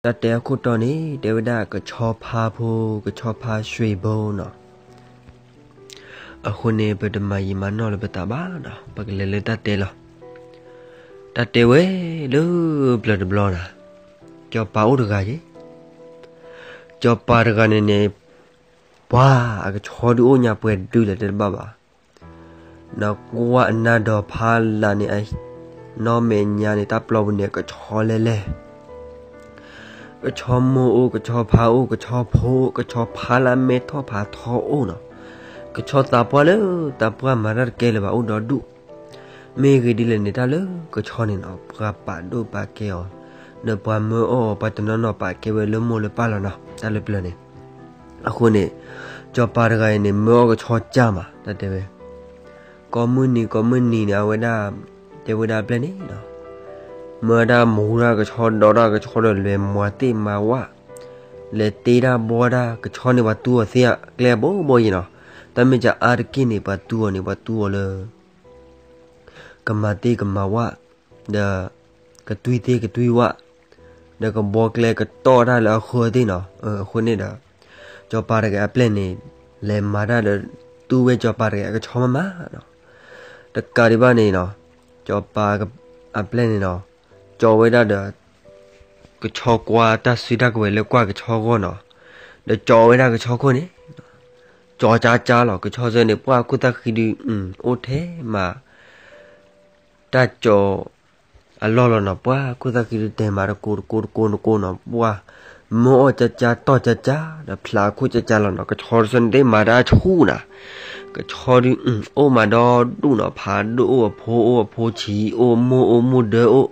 တၢ်တဲအခိၣ်တီန့ၣ် တဲဝဲဒၣ်ကဆီဖါဖိ, ကဆီဖါရွှ့ၣ်ဘိနီၤ. အဃိန့ၣ် ပတမၤယံာ်မၤနီၢ်လၢပသးဘၣ်နီၤ, ပကလဲၤလၢတၢ်တဲလီၤ. တၢ်တဲဝဲလၢပျၢၤတဘျီနီၤ, စီၤပၤအိၣ်တဂၤယ့ၣ်. စီၤပၤတဂၤန့ၣ်န့ၣ် ပှၤအကဆီဒုးအိၣ်ညါပှဲၤဒုလဲၣ်တဲတဘၣ်ဘၣ်. နကွၢ်အနါဒီးဖးလၢ်န့ၣ်, နီၢ်မဲာ်ညါန့ၣ် တၢ်ပျီပူၤန့ၣ် ကဆီလဲၣ်လဲၣ်. ကဆီမိၢ်အိၣ်, ကဆီဖါအိၣ်, ကဆီဖိအိၣ်, ကဆီဖါလၢအမဲထီၣ်ဖးထီအိၣ်နီၤ. ကဆီသးပှၢ်လၢသးပှၢ်မၤတၢ်တကဲလၢၤဘၣ် အိၣ်ဒီဒူၣ်. မ့ၢ်ဂ့ၤဒ်လဲၣ်န့ၣ် တၢ်လၢကဆီန့ၣ်နီၤ ပှၤပာ်ဒိၣ်ပာ်ကဲအီၤ, ဒီးပှၤမၢအီၣ်အီၤ ပှၤတနီၤနီၤပာ်ကဲဝဲလၢမိၢ်လၢပၢ်လီၤနီၤ, တၢ်လၢပျၢၤန့ၣ်. အဃိန့ၣ် စီၤပၤတဂၤအံၤန့ၣ် မၢအီၣ်ကဆီကၢ်မး တၢ်တဲဝဲ. ကိးမုၢ်နံၤကိးမုၢ်နံၤန့ၣ် အဝဲဒၣ် တဲဝဲဒၣ်အပျဲၢ်န့ၣ်နီၤ, မၢဒၣ်မူဒၣ်ကဆီ ဒီးဒၣ်ကဆီဒီးလဲၤမၤသ့ၣ်မၤဝၣ်, လဲၤတ့တၢ်ဘှီတၢ်, ကဆီန့ၣ် ပှၤသူအီၤသ့အကျဲအဘိဘိယ့ၣ်နီၤ. တၢ်မ့ၢ်ကၢ်အါတက့ၢ်န့ၣ် ပှၤသူအီၤန့ၣ် ပှၤသူအီၤလၢ ကမၤသ့ကမၤဝၣ်, ဒီးကတွံၢ်သ့ကတွံၢ်ဝၣ်, ဒီးကဘှီကျဲကတီၢ်တၢ်လၢအဃၢသ့ၣ်နီၤ. အဃိန့ၣ်ဒီး စီၤပၤတဂၤအပျဲၢ်န့ၣ် လဲၤမၤတၢ်ဒီး သူဝဲစီၤပၤတဂၤအကဆီမးမးနီၤ. တကးဒံးဘၣ်န့ၣ်နီၤ, စီၤပၤအပျဲၢ်န့ၣ်နီၤ, ကၠီဝဲဒၣ်ဒီး ကဆီကွၢ်တၢ်စုတၢ်ကဝဲၤလၢကွၢ်ကဆီဂီၢ်နီၤ, ဒီးကၠီဝဲဒၣ်ကဆီခိၣ်န့ၣ် ကၠီကၠါကၠါလီၤ. ကဆီစၢန့ၣ် ပှၢ်ခိၣ်သၣ်ဃံဒုး အိၣ်ထဲမး တၢ်ကၠီအလီၢ်လီၤနီၤ. ပှၢ်ခိၣ်သၣ်ဃံဒုး တဲမးတကိးတကိးတကိးတကိးနီၤ, ပှၢ်မၢအီၣ်ကၠါကၠါတီၢ်ကၠါကၠါ ဒီးဖျးအခိၣ်ကၠါကၠါလီၤနီၤ. ကဆီတစၢန့ၣ် တမၤတၢ်ဆူၣ်နီၤ. ကဆီဒုး အိၣ်မးဒီဒူၣ်နီၤ, ဖးဒိၣ်အိၣ်, အဖိအိၣ်, အဖိဆံးအိၣ်, မိၢ်အိၣ်မိၢ်ဒၢအိၣ်.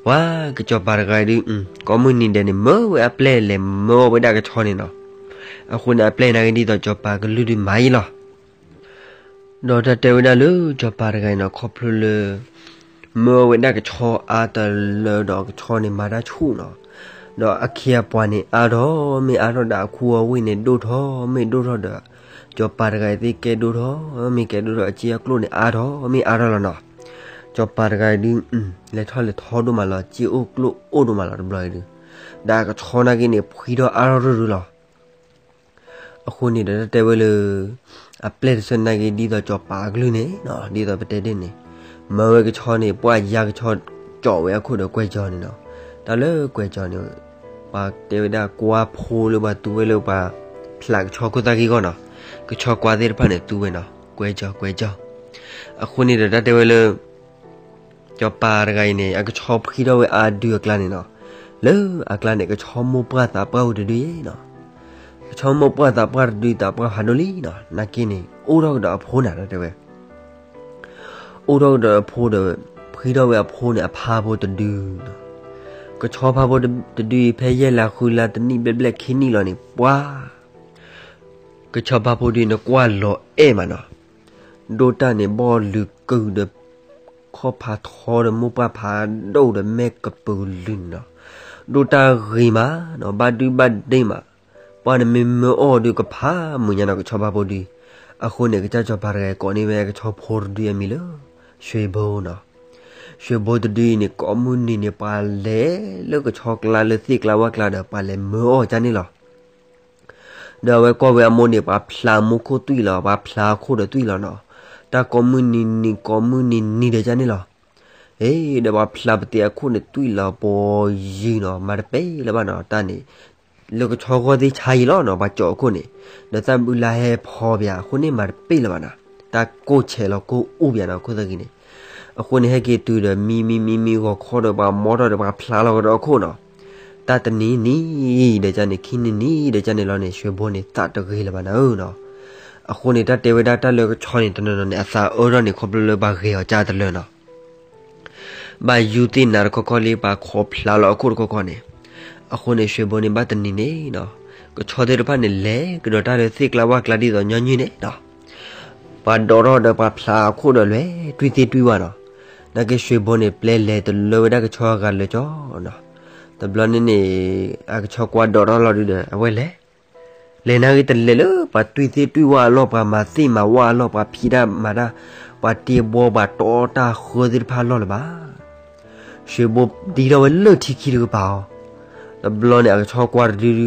ပှၤကစီၤပၤတဂၤအံၤဒုး ကိးမုၢ်နံၤဒဲးန့ၣ် မၢဝဲအပျဲၢ်လဲၤမၢအီၣ်ဝဲဒၣ်ကဆီန့ၣ်နီၤ. အဃိန့ၣ် အပျဲၢ်နာ်က့ ဒ်သိးစီၤပၤကလုၢ်ဒုးမၤယံာ်လီၤ. ဒီးတၢ်တဲဝဲဒၣ်လၢစီၤပၤတဂၤအံၤနီၤ, ခီဖျိလၢ မၢဝဲဒၣ်ကဆီအါတလၢဒီး ကဆီန့ၣ်မၤတၢ်ဆူၣ်နီၤ. ဒီးအခ့အပှၤန့ၣ်အါထီၣ်မ့ၢ်အါထီၣ်ဒီး အခူအဝ့ၢ်န့ၣ်ဒိၣ်ထီၣ်မ့ၢ်ဒိၣ်ထီၣ်ဒီး စီၤပၤတဂၤအံၤသ့ၣ်ကဲဒိၣ်ထီၣ်မ့ၢ်ကဲဒိၣ်ထီၣ်, အစ့အကျိၣ်န့ၣ်အါထီၣ်မ့ၢ်အါထီၣ်လီၤနီၤ. စီၤပၤတဂၤအံၤဒုး လဲၤထီၣ်လဲၤထီဒိၣ်မးလီၤ, စ့အိၣ်ကျိၣ်အိၣ်ဒိၣ်မးလီၤတဘျီအံၤဒုး, ဒီးကဆီနာ်က့န့ၣ် ဖှံထီၣ်အါထီၣ်တဒုလီၤ. အဃိန့ၣ်ဒီး တၢ်တဲဝဲလၢ အပျဲၢ်တဆၢနာ်က့ ဒ်သိးစီၤပၤအကလုၢ်န့ၣ်နီၤ, ဒ်သိးပတဲဒ်န့ၣ်, မၢဝဲကဆီန့ၣ် ပှၢ်ယါကဆီ ကၠီဝဲအခိၣ်ဒီးကွဲးကၠီန့ၣ်နီၤ. တၢ်လၢကွဲးကၠီန့ၣ် ပှၤတဲဝဲဒၣ်ကွၢ်ဖိလၢပှၤသူဝဲလၢပှၤဖျးကဆီခိၣ်သၣ်ဂံၢ်ဂီၢ်နီၤ, ကဆီကွၢ်သ့ၣ်တဖၣ်န့ၣ်သူဝဲနီၤ, ကွဲးကၠီကွဲးကၠီ. အဃိန့ၣ်ဒီး တၢ်တဲဝဲလၢ စီၤပၤတဂၤအံၤန့ၣ် အကဆီဖှံထီၣ်ဝဲအါဒုအကျါန့ၣ်နီၤ, လၢအကျါန့ၣ် ကဆီမိၢ်ပှၢ်သးပှၢ်ဝဲတဒုအံၤနီၤ. ကဆီမိၢ်ပှၢ်သးပှၢ်တဒု သးပှၢ်ဖးဒိၣ်လံနီၤ, နာ်က့န့ၣ် အိၣ်ထီၣ်ကဒီးအဖိနီၤ, တၢ်တဲဝဲ အိၣ်ထီၣ်ကဒီးအဖိဒီး ဖှံထီၣ်ဝဲအဖိန့ၣ် အဖါဖိတဒုနီၤ. ကဆီဖါဖိတဒုအံၤ ဖဲယဲၢ်လါဃုလါ တနံၣ်ဘျဲၣ်ဘျဲၣ်ခံနံၣ်လီၤန့ၣ် ပှၤ ကဆီဖါဖိဒုန့ၣ် ကွၢ်လီၤအဲၣ်မးနီၤ, ဒိၣ်တၢ်န့ၣ် ဘီၣ်လုာ်ကုာ်ဒီး ခီၣ်ဖးထီဒီး မိၢ်ပှၢ်ဖးဒိၣ်ဒီး မဲာ်ကပူၤလုာ်န့ၣ်နီၤ, ဒိၣ်တၢ်ဂ့ၤမးနီၤ, ဘၣ်ဒုဘၣ်ဒ့မး, ပှၢ်န့ၣ်မ့ၢ်မၢအီၣ်ဒုး ကဖးမုာ်ညါနီၤ ကဆီဖါဖိဒု. အဃိန့ၣ် ကစၢ်စီၤပၤတဂၤကိးန့ၢ်ဝဲကဆီဖိတဒုအမံၤလၢ ရွှ့ၣ်ဘိနီၤ. ရွှ့ၣ်ဘိတဒုအံၤန့ၣ် ကိးမုၢ်နံၤန့ၣ် ပှၤလဲၤလၢကဆီကျါ လၢသ့ၣ်ကျါဝၣ်ကျါဒီး ပှၤလဲၤမၢအီၣ်ကၢ်န့ၣ်လီၤ. ဒီးအဝဲကွၢ်ဝဲအမိၢ်န့ၣ် ပှၤဖျးမိၢ်ခိၣ်သွံၣ်လီၤ, ပှၤဖျးအခိၣ်ဒီးသွံၣ်လီၤနီၤ. တၢ်ကိးမုၢ်နံၤနံၤ ကိးမုၢ်နံၤနံၤဒီးကၢ်န့ၣ်လီၤ. အ့ ဒီးပှၤဖျးပသ့အခိၣ်န့ၣ် သွံၣ်လီၤပှီၤယုာ်နီၤ, မၤတပ့ၢ်လၢၤဘၣ်နီၤ, တၢ်န့ၣ် လၢကဆီဂီၢ်သ့ၣ်ဆါယံာ်လီၤနီၤ, ပှၤကၠီအခိၣ်န့ၣ်, ဒီးသၣ်ဘုလါဟဲဖီပၠး အဃိန့ၣ် မၤတပ့ၢ်လၢၤဘၣ်နီၤ, တၢ်ကိၢ်ဆဲးလီၤကိၢ်အူပၠးနီၤ ခိၣ်သၣ်ဂံၢ်န့ၣ်. အဃိန့ၣ် ဟဲက့ၤတုၤဒီး မံမံမံမံဂီၤခီဒီး ပှၤမီထီၣ်ဒီး ပှၤဖျးလီၤကဒီးအခိၣ်နီၤ. တၢ်တနံၤနံၤဒီးကၢ်န့ၣ် ခံနံၤနံၤဒီးကၢ်န့ၣ်လီၤန့ၣ် ရွှ့ၣ်ဘိန့ၣ် သးတဂ့ၤလၢၤဘၣ်နၤဧၢနီၤ. အဃိန့ၣ် တၢ်တဲဝဲဒၣ်တၢ်လၢကဆီန့ၣ် တနီၤနီၤန့ၣ် အသးအၢထီၣ်န့ၣ် ခီဖျိလၢပှၤဂဲၤအီၤကၢ်တလၢာ်နီၤ. ဘၣ်ယူၤသ့ၣ်နၤတခီခီလံ ပှၤခိးဖျးလီၤအခိၣ်တခီခီန့ၣ်. အဃိန့ၣ် ရွှ့ၣ်ဘိန့ၣ် ဘၣ်တနံၤန့ၣ်နီၤ, ကဆီသ့ၣ်တဖၣ်န့ၣ် လဲၤကဒီးတၢ်လၢသ့ၣ်ကျါဝၣ်ကျါဒ်သိးညီနုၢ်န့ၣ်နီၤ. ပှၤဒိးထီၣ်ဒီးပှၤဖျးအခိၣ်ဒီး လဲၤတွံၢ်သ့ၣ်တွံၢ်ဝၣ်နီၤ. နာ်က့ရွှ့ၣ်ဘိန့ၣ် ပျဲလဲၤတလၢဝဲဒၣ်ကဆီအဂၤလၢာ်ကၠီနီၤ. တဘျီန့ၣ်န့ၣ် အကဆီကွၢ်ဒိးထီၣ်လီၤဒုဒီး အဝဲလဲၤ လဲၤနာ်ဂ့ၤတလဲၤလၢ ပှၤတွံၢ်သ့ၣ်တွံၢ်ဝၣ်အလီၢ်, ပှၤမၤသ့ၣ်မၤဝၣ်အလီၢ်, ပှၤဖံးတၢ်မၤတၢ်, ပှၤတ့ဘှီပှၤတီတၢ်ဃၢသ့ၣ်တဖၣ်အလီၢ်လၢၤဘၣ်. ရွှ့ၣ်ဘိဒံထီၣ်ဝဲလၢထံခံတကပၤအီၤ, တဘျီန့ၣ် အကဆီကွၢ်တဒုဒု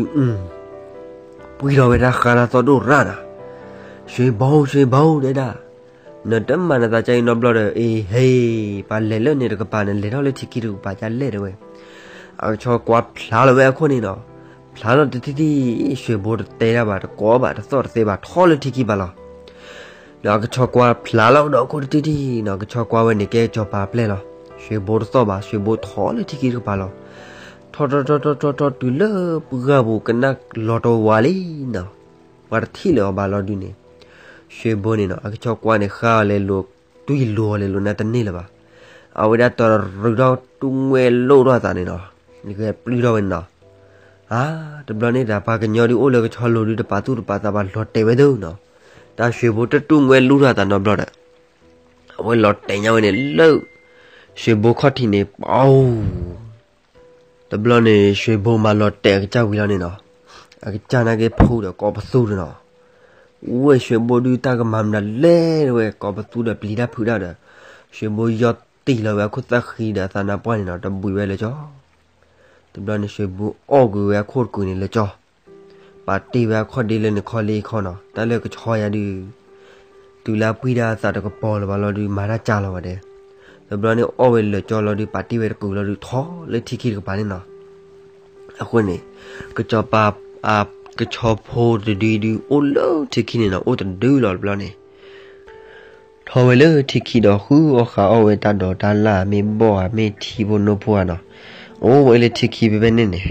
ပှံၢ်ထီၣ်ဝဲတၢ်ဃါတၢ်သီၣ်ဒိၣ်ရၣ်နီၤ, ရွှေဘိ ရွှေဘိ တဲဒၣ်, နတမၤနသးကါအံၤနီတဘျီဒီး အ့ဟ့, ပှၤလဲၤလၢန့ၣ်တကပၤန့ၣ် လဲၤထီၣ်လၢထံခံတကပၤဒ်လဲၣ်တဲဝဲ. အကဆီကွၢ်ဖျါလီၤဝဲအခိၣ်န့ၣ်နီၤ, ဖျါလီၤတထံၣ်ထံၣ် ရွှေဘိတတဲတၢ်ဘၣ် တကိးဘၣ် တသီၣ်တသဲဘၣ် ထီၣ်လၢထံခံဘၣ်လီၤ. ဒီးအကဆီကွၢ်ဖျါလီၤဒီးအခိၣ်တထံၣ်ထံၣ်နီၤ, ကဆီကွၢ်ဝဲန့ၣ်ကဲစီၤပၤအပျဲၢ်လီၤ. ရွှေဘိတသီၣ်ဘၣ် ရွှေဘိထီၣ်လၢထံခံတကပၤလီၤ. ထီၣ်ထီၣ်ထီၣ်ထီၣ်ထီၣ်ထီၣ်တုၤလၢပှၢ်ပူၤကနၣ်လီၤတဝါလံနီၤ, ပှၤတထံၣ်လၢၤအီၤဘၣ်လီၤဒုန့ၣ်, ရွှေဘိန့ၣ်နီၤ အကဆီကွၢ်န့ၣ် ဃါအီၤလဲၤလိၤ တွံၢ်လိၤအီၤလဲၤလိၤ နတန့ၢ်လၢၤဘၣ်. အဝဲဒၣ်တရူးထီၣ်တူၢ်ငွဲၣ်လိၣ်ထီၣ်အသးန့ၣ်နီၤ, ဂဲၤပျုၢ်ထီၣ်ဝဲန့ၣ်နီၤ. အါ, တဘျီန့ၣ်ဒၣ် ပှၤကညီဒုအိၣ်လၢကဆီလိၤဒု တပာ်သူၣ်တပာ်သးဘၣ်လီၤတဲာ်ဝဲသ့နီၤ. တၢ်ရွှေဘိတတူၢ်ငွဲၣ်လိၣ်ထီၣ်အသးနီတဘျီဒီး အဝဲလီၤတဲာ်ညါဝဲန့ၣ်လၢ ရွှေဘိခီၣ်ထံးန့ၣ် ပအိၣ် တဘျီန့ၣ် ရွှေဘိမၤလီၤတဲာ်အကစၢ်ဝံၤလီၤန့ၣ်နီၤ, အကစၢ်နာ်က့ဖိဒီးကိးပသူဒီးနီၤ, ဝဲၢ်ရွှေဘိဒုတၢ်ကမၤမနုၤလဲၣ်တဲဝဲ ကိးပသူဒီးပျံၤတၢ်ဖုးတၢ်ဒီး, ရွှေဘိယီၢ်တံၢ်လီၤဝဲအခိၣ်သၣ်ဃံဒီးအသးနါပှၢ်န့ၣ်နီၤ တဘှံးဝဲလၢကၠီ တဘျီန့ၣ် ရွှေဘိအီၣ်ကွံာ်ဝဲအခိၣ်တကုာ်န့ၣ်လၢကၠီ, ပာ်တ့ၢ်ဝဲအခီၣ်ဒ့လၢန့ၣ်ခီလ့ခီနီၤ တၢ်လၢကဆီယၤဒုး တုၤလၢအပှံၢ်တၢ်အသးတကပီၤလၢၤဘၣ်လီၤဒုး မၤတၢ်ကၢ်လီၤဘၣ်ဒဲး, တဘျီန့ၣ်အီၣ်ဝဲလၢာ်ကၠီလီၤဒုး ပာ်တ့ၢ်ဝဲတကုာ်လီၤဒုး ထီၣ်လၢထံခံတကပၤန့ၣ်နီၤ. အဃိန့ၣ် ကဆီပၤ ကဆီဖိတဒုဒုး အိၣ်လၢထံခံန့ၣ်နီၤ အိၣ်တဒုလီၤတဘျီန့ၣ် ထီၣ်ဝဲလၢထံခံဒီးဃုအီၣ်ဃာ်အီၣ်ဝဲတၢ်ဒိးတၢ်လၢ် မ့ၢ်ဘီၣ်ဧါ မ့ၢ်ထံဖိနိဖိဧါနီၤ, အိၣ်ဝဲလၢထံခံဖဲဖဲန့ၣ်န့ၣ်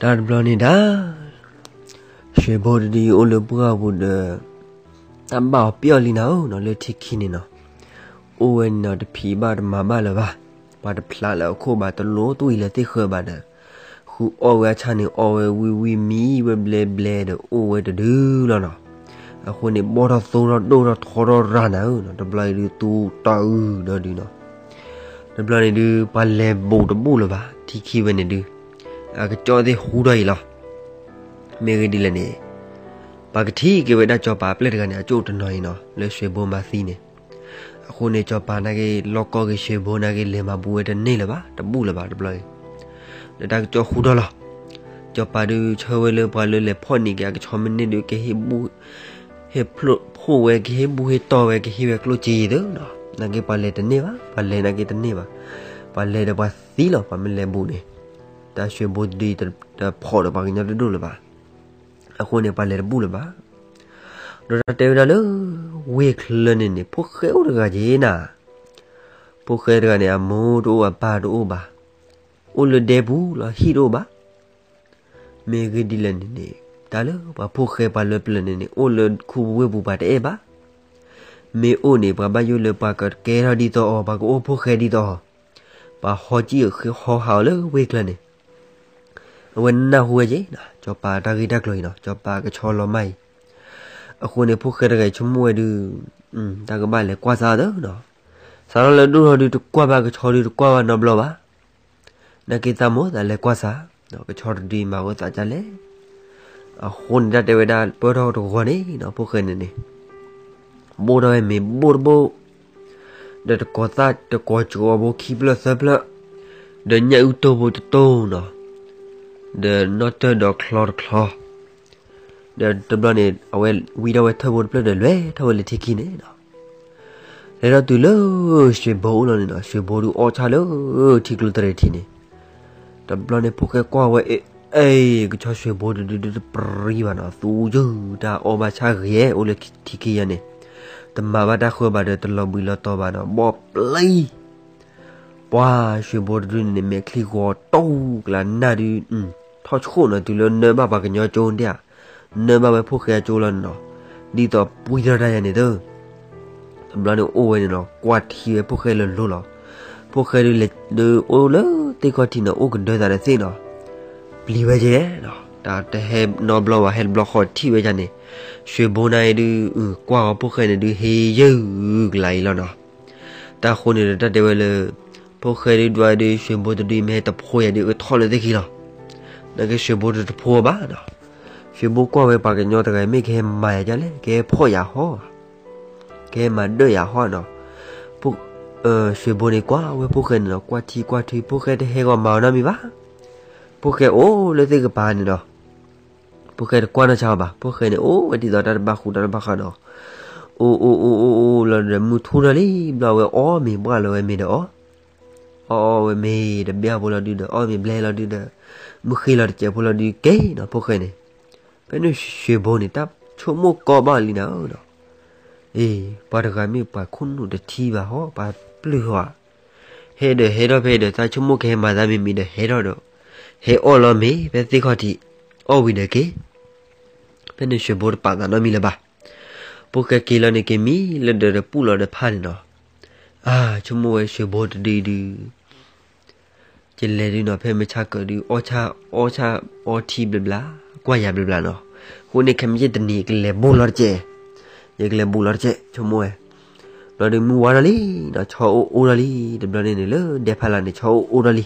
တၢ်တဘျီန့ၣ်ဒၣ် ရွှေဘိတဒုအံၤအိၣ်လၢပှၢ်ပူၤဒီး တၢ်ဘၣ်အီၤပျီလံနၤဧၢနီၤ လၢထံခံန့ၣ်နီၤ, အိၣ်ဝဲန့ၣ်နီၤ တဖံးဘၣ်တမၤဘၣ်လၢၤဘၣ်, ပှၤတဖျါလၢအခိၣ်ဘၣ် တလိၣ်သွံၣ်လၢသ့ၣ်ဃၢဘၣ်ဒီး ဃုအီၣ်ဝဲအဆၣ်န့ၣ် အီၣ်ဝဲဝံၣ်ဝံၣ်မံဝဲဘျဲဘျဲဒီး အိၣ်ဝဲတဒုလီၤနီၤ. အဃိန့ၣ် ဘီၣ်ထီၣ်သိထီၣ်ဒိၣ်ထီၣ်ထီထီၣ်ရၤနၤဧၢနီၤ တဘျီအံၤဒုးသူတၢ်အုၣ်ဒီးဒုးနီၤ တဘျီန့ၣ်ဒုး ပှၤလဲၤဘူးတဘူးလၢၤဘၣ် ထံခံဝဲန့ၣ်ဒုး အကကၠီသ့ၣ်ဟူထီၣ်အံၤလီၤ. မ့ၢ်ဂ့ၢ်ဒ်လဲၣ်န့ၣ် ပှၤကထံၣ်က့ၤဝဲဒၣ်စီၤပၤအပျဲၢ်တဂၤန့ၣ် အကၠိၣ်တနီၤအံၤနီၤ လၢရွှေဘိမၤသံန့ၣ်, အဃိန့ၣ် စီၤပၤနာ်က့ လီၢ်ကီၢ်က့ၤရွှေဘိနာ်က့ လဲၤမၤဘူးဝဲတန့ၢ်လၢၤဘၣ် တဘူးလၢၤဘၣ်တဘျီအံၤ, လၢတၢ်ကကၠီဟူထီၣ်လီၤ. စီၤပၤဒုးဆၢဝဲလၢပှၤလၢလဲၤဖီၣ်န့ၢ်က့ၤအကဆီမ့ၢ်န့ၢ်ဒုး ကဟ့ၣ်ဘူး ဟ့ၣ်ဖျိးဖှိၣ်ဝဲ ကဟ့ၣ်ဘူးဟ့ၣ်တီၢ်ဝဲ ကဟ့ၣ်ဝဲကျိၣ်စ့ယံၤသုနီၤ, နာ်က့ပှၤလဲၤတန့ၢ်ဘၣ် ပှၤလဲၤနာ်က့တန့ၢ်ဘၣ်, ပှၤလဲၤဒီးပှၤသံလီၤ ပှၤမ့ၢ်လဲၤဘူးန့ၣ်, တၢ်ရွှေဘိတဒုအံၤတဖီၣ်ဒီးပှၤကညီတဒိၣ်လၢၤဘၣ်, အဃိန့ၣ် ပှၤလဲၤတဘူးလၢၤဘၣ်. ဒီးတၢ်တဲဝဲဒၣ်လၢ ဝ့ၢ်ချၢန့ၣ်န့ၣ် ဖိၣ်ဃဲအိၣ်တဂၤက့ၤနၤ, ဖိၣ်ဃဲတဂၤန့ၣ် အမိၢ်တအိၣ်အပၢ်တအိၣ်ဘၣ်, အိၣ်လၢဒဲပူၤလီၤ ဟံၣ်တအိၣ်ဘၣ်. မ့ၢ်ဂ့ၢ်ဒ်လဲၣ်န့ၣ်န့ၣ် တၢ်လၢပှၤဖိၣ်ဃဲပှၤလၢပျၢၤန့ၣ်န့ၣ် အိၣ်လၢခူပူၤဝ့ၢ်ပူၤပှၤတအဲၣ်ဘၣ်, မ့ၢ်အိၣ်န့ၣ် ပှၤဘၣ်ယိၣ်လၢပှၤကကဲထီၣ်ဒ်သိးအီၤ ပှၤကအိၣ်ဖိၣ်ဃဲဒ်သိးအီၤ, ပှၤဟီကံၣ်အဃ့ဟီဟးအီၤလၢဝ့ၢ်ချၢန့ၣ် အဝဲနၢ်ဟူဝဲက့ၤနီၤ စီၤပၤတၢ်ဂ့ၢ်တၢ်ကျိၤအံၤနီၤ စီၤပၤကဆီလီၤမၢ်အံၤ, အဃိန့ၣ် ဖိၣ်ဃဲတဂၤအံၤဆိကမိၣ်ဝဲဒုး တၢ်ကဘၣ်လဲၤကွၢ်စးသၢနီၤ, စးထီၣ်လၢဒိၣ်ထီၣ်ဒုးတကွၢ်ဘၣ်ကဆီဒုးတကွၢ်ဘၣ်နီတဘျီဘၣ်, နာ်က့သးမိၢ်သးလဲၤကွၢ်စး, ကဆီတဒုအံၤမၤဝဲသးဒ်လဲၣ်, အဃိန့ၣ်တၢ်တဲဝဲဒၣ်ပၢၢ်ထီၣ်တဂီၤန့ၣ်နီၤ ဖိၣ်ဃဲန့ၣ်န့ၣ် ဘိၣ်ထီၣ်ဝဲမ့ၤဘိၣ်တဘိၣ်, ဒီးတကိးသၣ်တကိးကၠိအဘိခံဖျၢၣ်သၢဖျၢၣ်, ဒီးညၣ်အုၣ်တိၢ်ဘိတတိၢ်နီၤ, ဒီးနီၣ်တၢၢ်ဒီးချီတချီ, ဒီးတဘျီန့ၣ် အဝဲဝံထီၣ်ဝဲထၢၣ်ဘိတဖျၢၣ်ဒီးလဲၤထီၣ်ဝဲလၢထံခံန့ၣ်နီၤ, လဲၤထီၣ်တုၤလၢ ရွှေဘိ အိၣ်လီၤန့ၣ်နီၤ ရွှေဘိ ဒုးအီၣ်ဆၣ်လၢထံကျိတရံးထံးန့ၣ်, တဘျီန့ၣ် ဖိၣ်ဃဲကွၢ်ဝဲ အ့ အ့ ကဆီ ရွှေဘိ တဒုဒုးတပြံဘၣ်နီၤ သူယုၢ်တၢ်အီၣ်ဘၣ်ဆၣ်ဂ့ၤ အိၣ်လၢထံခံယဲန့ၣ်, တမၤဘၣ်တၢ်ဃၢဘၣ်ဒီး တလီၤဘှံးလီၤတီၤဘၣ်နီၤ ဘီၣ်ပျံၤ ပှၤ ရွှေဘိ တဒုန့ၣ်န့ၣ် မဲာ်ချံဂီၤတူၢ်ကလးနၢ်ဒုး ထီၣ်ဆှိၣ်နီၤ တုၤလၢနၢဘၣ်ပှၤကညီကၠိဒၣ်ဧါ, နၢဘၣ်ဝဲဖိၣ်ဃဲအကၠိလီၤန့ၣ်နီၤ, ဒ်သိးပှံထီၣ်တၢ်ယၤန့ၣ်သၢ တဘျီန့ၣ်အိၣ်ဝဲန့ၣ်နီၤ ကွၢ်ထံဝဲဖိၣ်ဃဲလၢာ်လိၤလီၤ, ဖိၣ်ဃဲဒုးလဲၤဒုးအိၣ်လၢသ့ၣ်ခီၣ်ထံးနီၤ အိၣ်ကဒၢသးတသ့ၣ်နီၤ, ပျံၤဝဲကဲနီၤ တၢ်တဟဲနီတဘျီဘၣ် ဟဲတဘျီဃီထံၣ်ဝဲဒၣ်န့ၣ်, ရွှေဘိ နာ်အံၤဒုး ကွၢ်ဂီၤဖိၣ်ဃဲန့ၣ်ဒုး ဟ့ယုၢ်ကလးအံၤလီၤနီၤ, တၢ်ဃိန့ၣ်ဒီးတၢ်တဲဝဲလၢ ဖိၣ်ဃဲဒုးဒွးဒုး ရွှေဘိ တဒုမ့ၢ်ဟဲတဖိယၤဒုး အကထီၣ်လၢသ့ၣ်ခံလီၤ, နာ်က့ ရွှေဘိ တတဖိဘၣ်နီၤ, ရွှေဘိ ကွၢ်ဝဲပှၤကညီတဂၤအံၤ မ့ၢ်ကဟဲမၤယၤဒ်လဲၣ် ကဟဲဖီၣ်ယၤဟီဧါ ကဟဲမၤဒၢၣ်ယၤဟီဧါနီၤ, ဖိ ရွှေဘိ န့ၣ်ကွၢ်ဝဲဖိၣ်ဃဲန့ၣ်နီၤ ကွၢ်ထံကွၢ်ထံ ဖိၣ်ဃဲတဟဲဂီၤမၤအီၤနီတမံၤဘၣ်, ဖိၣ်ဃဲအိၣ်လၢသ့ၣ်ကပၤန့ၣ်ဒီး ဖိၣ်ဃဲတကွၢ်နီၢ်ဆါအီၤဘၣ်. ဖိၣ်ဃဲန့ၣ် အိၣ်ဝဲဒ်သိးတၢ်တဘၣ်ဃူတၢ်တဘၣ်ဃးဒီး အိၣ်အိၣ်အိၣ်အိၣ်အိၣ်လီၤဒီး မုၢ်ထူၣ်ထီၣ်လံ ဘျီဝဲအီၣ်မ့ၤဘှၣ်လၢၤဝဲမ့ၤဒီးအီၣ် အီၣ်အီၣ်ဝဲမ့ၤတဘျီဖိလီၤဒုဒီး အီၣ်မ့ၤဘျဲလီၤဒုဒီး မုၢ်ဃ့လီၤတစဲးဖိလီၤဒုက့ၤနီၤ ဖိၣ်ဃဲန့ၣ် ဖဲန့ၣ် ရွှေဘိ န့ၣ် တၢ်ဆိကမိၣ်ကီဘၣ်လံနၤဧၢဒီး အ့ ပှၤတဂၤမ့ၢ်ပှၤခိၣ်နူာ်တထံဘၣ်ဟီ ပှၤပျုၢ်ဟီဧါ ဟဲဒီးဟဲထီၣ်ဖဲဒီး တၢ်ဆိကမိၣ်ကဟဲမၤသးမ့မ့ၢ်ဒီးဟဲထီၣ်ဒီး ဟဲအီၣ်လီၤမ့ၤ ဖဲသ့ၣ်ခီၣ်ထံး အီၣ်ဝံၤဒီးက့ၤ ဖဲန့ၣ် ရွှေဘိ တပာ်သးနီတမံၤလၢၤဘၣ်. ဖိၣ်ဃဲက့ၤလီၤန့ၣ် က့ၤမံလၢဒၢးဒီးပူၣ်လီၤဒီးဖးန့ၣ်နီၤ အါ ဆိကမိၣ်ဝဲ ရွှေဘိ တဒုဒု ယလဲၤဒုနီၤ ဖဲမုၢ်ဆါကၢးဒု အီၣ်ဆၣ် အီၣ်ဆၣ်အီထံဘျီဘျီ ကွၢ်ယၤဘျီဘျီနီၤ အဃိန့ၣ် ခဲမုၢ်ဆ့ၣ်တနံၤ ယကလဲၤဘိၣ်လီၤတစဲး ယကလဲၤဘိၣ်လီၤတစဲး ဆိကမိၣ်ဝဲ ဘျီဒုမုၢ်ဝါထီၣ်လံနီၤ ဆီအိၣ်အိၣ်ထီၣ်လံ တဘျီန့ၣ်န့ၣ် လၢဒဲဖးလၢ်န့ၣ် ဆီအိၣ်အိၣ်ထီၣ်လံ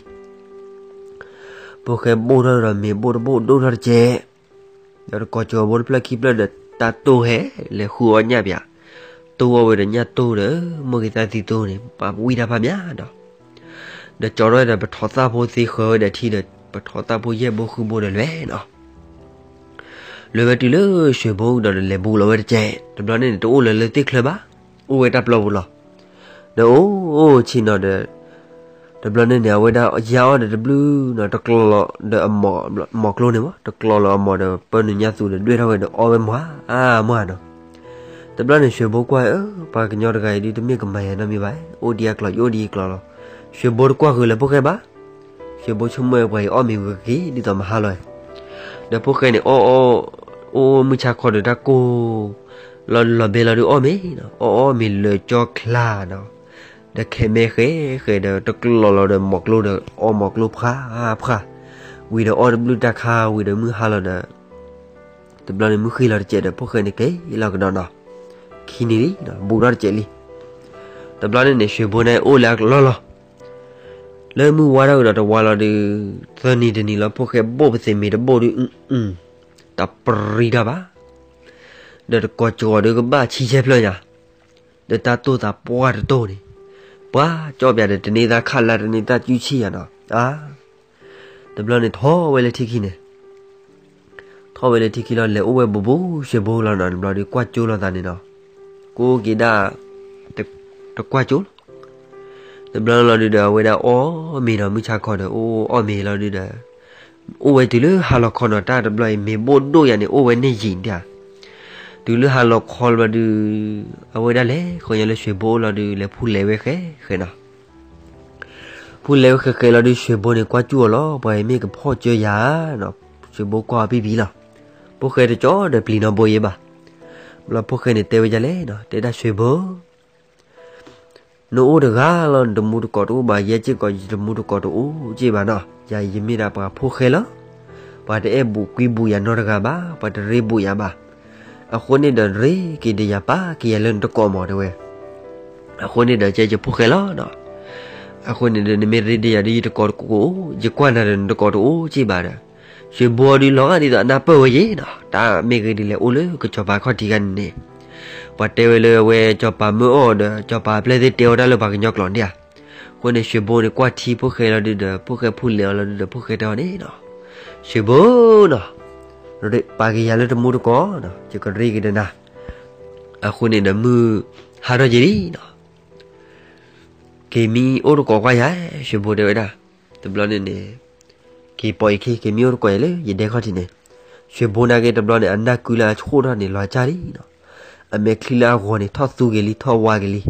ဖိၣ်ဃဲဘိၣ်ထီၣ်ဒီး မ့ၤဘိၣ်တဘိၣ်ဒိၣ်ထီၣ်တစဲး ဒီးတကိးကၠီၤဘိတဖျၢၣ်ခံဖျၢၣ်ဒီး တၢ်တိၢ်ဟဲလဲၤဃုအီၣ်ညၣ်ပၠး တိၢ်အီၣ်ဝဲဒီးညၣ်တိၢ်ဒီး မိၢ်ဂ့ၤသၣ်သံသိန့ၣ် ပှၤဝံတၢ်ဖးမးဒီး ဒီးကၠီၤထီၣ်ဝဲဒီး ပထီၣ်သၣ်ဖိသ့ဃၢၤဝဲဒီးထံဒီး ပထီၣ်သၣ်ဖိယဲၢ်ဘိဃုဘိဒီးလဲၤနီၤ လဲၤဝဲတုၤလၢ ရွှေဘိ ဒီးလဲၤဘိၣ်လီၤဝဲတစဲး တဘျီန့ၣ်န့ၣ် တအိၣ်လၢၤလၢသ့ၣ်ချၢဘၣ် အိၣ်ဝဲတၢ်ပျီပူၤလီၤ ဒီးအိၣ်အိၣ်ဆံးနီၤဒီး တဘျီန့ၣ်န့ၣ် အဝဲဒၣ်ယါအီၣ်ဒီးတဘျုးနီၤ တကျီၤလီၤဒီးအမီၢ် မီၢ်ကျိန့ၣ်မး တကျီၤလီၤအမီၢ်ဒီး ပၢနုာ်ညၣ်သူဒီး ဒွဲၣ်ထီၣ်ဝဲဒီးအီၣ်ဝဲမွၢ် အါမွၢ်နီၤ တဘျီန့ၣ် ရွှေဘိ ကွၢ်ဧၢ ပှၤကညီတဂၤအံၤဒု တမ့ၢ်ကမၤယၤနီတမံၤဘၣ် အိၣ်ဒံးအကျီၤ ယအိၣ်ဒံးအကျီၤလီၤ ရွှေဘိ တကွၢ်ဃုာ်လၢၤဖိၣ်ဃဲဘၣ် ရွှေဘိ ဆိကမိၣ်ဝဲ ပှၤအံၤအီၣ်မ့ၤဝံၤက့ၤ ဒ်သိးမဟါလီၤ ဒီးဖိၣ်ဃဲန့ၣ် အီၣ်အီၣ် အိၣ်မုၢ်ဆါခီဒီး တၢ်ကိၢ် လီၤလီၤဘဲလီၤဒုးအီၣ်မ့ၤနီၤ အီၣ်အီၣ်မ့ၤလၢာ်ကၠီချါဒီး ဒီးခဲမဲဃဲဃဲဒီး တကျီၤလီၤဒီးမီၢ်ကျိဒီး အီၣ်မီၢ်ကျိဖှါဖှါ ဝံၤဒီးအီၣ်တဘျုးတၢ်ခါဝံၤဒီးမုၢ်ဟါလီၤဒီး တဘျီန့ၣ် မုၢ်ဃ့လီၤတစဲးဒီး ဖိၣ်ဃဲန့ၣ်က့ၤလီၤကဒီးနီၤ ခံနံၤလံ ဘူးထီၣ်တစဲးလံ တဘျီန့ၣ်န့ၣ် ရွှေဘိ န့ၣ်အိၣ်လၢအလီၢ်လီၤ လၢမုၢ်ဝါထီၣ်ကဒီးတဝါလီၤဒုး သၢနံၤတနံၤလီၤ ဖိၣ်ဃဲဘိၣ်ပသ့ၣ်မ့ၤတဘိၣ်ဒုး အု တပရံးတၢ်ဘၣ် ဒီးတကိးကၠီၤဒီးကဘၣ်ဆံဆဲဖျၢၣ်ညါ ဒီးတၢ်တိၢ်သးပှၢ်တတိၢ်န့ၣ် ပှၤကၠီပၠးဒီး တန့ၢ်သးခးလါ တန့ၢ်သးကူဆံၣ်ယၤနီၤ အါ တဘျီန့ၣ် ထီၣ်ဝဲလၢထံခံန့ၣ် ထီၣ်ဝဲလၢထံခံလီၤ လဲၤအိၣ်ဝဲဘူးဘူး ရွှေဘိ လီၤနီၤ တဘျီဒီး ကွၢ်ကၠိလိာ်သးန့ၣ်နီၤ ကိးက့ၤဒၣ် တကွၢ်ကၠိလီၤ တဘျီလီၤဒုးဒီး အဝဲဒၣ်အီၣ်မ့ၤနီၤ မုၢ်ဆါခီဒီး အိၣ်အီၣ်မ့ၤလီၤဒုးဒီး အိၣ်ဝဲတုၤလၢဟါလီၤခီနီၤ တၢ်တဘျီအံၤ မ့ၤဘိၣ်ဒိၣ်ယၤန့ၣ် အိၣ်ဝဲန့ၢ်ယံာ်ဒၣ် တုၤလၢဟါလီၤခီလီၤဒုး အဝဲဒၣ်လဲၤဃီၤညါလၢ ရွှေဘိ အိၣ်လီၤဒုး လဲၤဖူလဲၤဝဲဃဲဃဲနီၤ ဖူလဲၤဝဲဃဲဃဲလီၤဒုး ရွှေဘိ န့ၣ် ကွၢ်ကၠိအီၤလီၤ ပှၤအံၤမ့ၢ်ကဖီၣ်ကၠိယၤနီၤ ရွှေဘိ ကွၢ်အီၤပံပံလီၤ ဖိၣ်ဃဲတကၠီဒီးပျံၤနီၤဘိယဲဘၣ် ဘျီဖိၣ်ဃဲန့ၣ်တဲဝဲဒ်လဲၣ်နီၤ တဲဒၣ် ရွှေဘိ နအိၣ်တဂၤလီၤ နတမူတကိးတအိၣ်ဘၣ် ယဲစ့ၢ်ကီး ယတမူတကိးတအိၣ်စ့ၢ်ဘၣ်နီၤ ယၤယမ့ၢ်ဒၣ်ပှၤဖိၣ်ဃဲလီၤ ပှၤတအဲၣ်ဘူးကွံဘူးယၤနီတဂၤဘၣ် ပှၤတရ့ဘူးယၤဘၣ် အဃိန့ၣ်ဒီး ရ့က့ၤဒီးယၤ ပာ်က့ၤယၤလၢနတကိးမး တဲဝဲ အဃိန့ၣ်ဒီး ကဲယဖိၣ်ဃဲလီၤနီၤ အဃိန့ၣ်ဒီး နမ့ၢ်ရ့ဒီးယၤဒီး ယတကိးတအိၣ် ယကွၢ်နၤဒီး နတကိးတအိၣ်စ့ၢ်ဘၣ်ဒီး ရွှေဘိ ဒုးလီၤဂာ်ဒ်သိးအနၢ်ပၢၢ်ဝဲယဲနီၤ တၢ်မ့ၢ်ဂ့ၤဒ်လဲၣ် အိၣ်လၢကစီၤပၤခီၣ်ထံးဂၤန့ၣ်န့ၣ် ပှၤတဲဝဲလၢအဝဲ စီၤပၤမၢအီၤဒီး စီၤပၤအပျဲၢ်သ့ၣ်တဲအီၤတၢ်လၢပှၤကညီကျိာ်န့ၣ်ဧါ အဃိန့ၣ် ရွှေဘိ န့ၣ် ကွၢ်ထံဖိၣ်ဃဲလီၤဒုးဒီး ဖိၣ်ဃဲဖူလဲၤအီၤလီၤဒုးဒီး ဖိၣ်ဃဲတဲအီၤန့ၣ်နီၤ ရွှေဘိ နီၤ ပာ်က့ၤယၤလၢတမူတကိးနီၤ ယကရ့က့ၤဒီးနၤ အဃိန့ၣ်ဒီး မုၢ်ဟါထီၣ်က့ၤလံနီၤ က့ၤမံအိၣ်တကိးကွၢ်ယၤ ရွှေဘိ တဲဝဲဒၣ် တဘျီန့ၣ်န့ၣ် က့ၤပိာ်ယခံ က့ၤမံအိၣ်တကိးယၤလၢယဒဲခီၣ်ထံးန့ၣ် ရွှေဘိ နာ်က့ တဘျီန့ၣ် အနၢ်ကုလၢအဆှိၣ်ထီၣ်န့ၣ် လီၤစၢ်လံနီၤ အမဲာ်ချံလၢအဂီၤန့ၣ် ထီၣ်သူက့ၤလံ ထီၣ်ဝါက့ၤလံ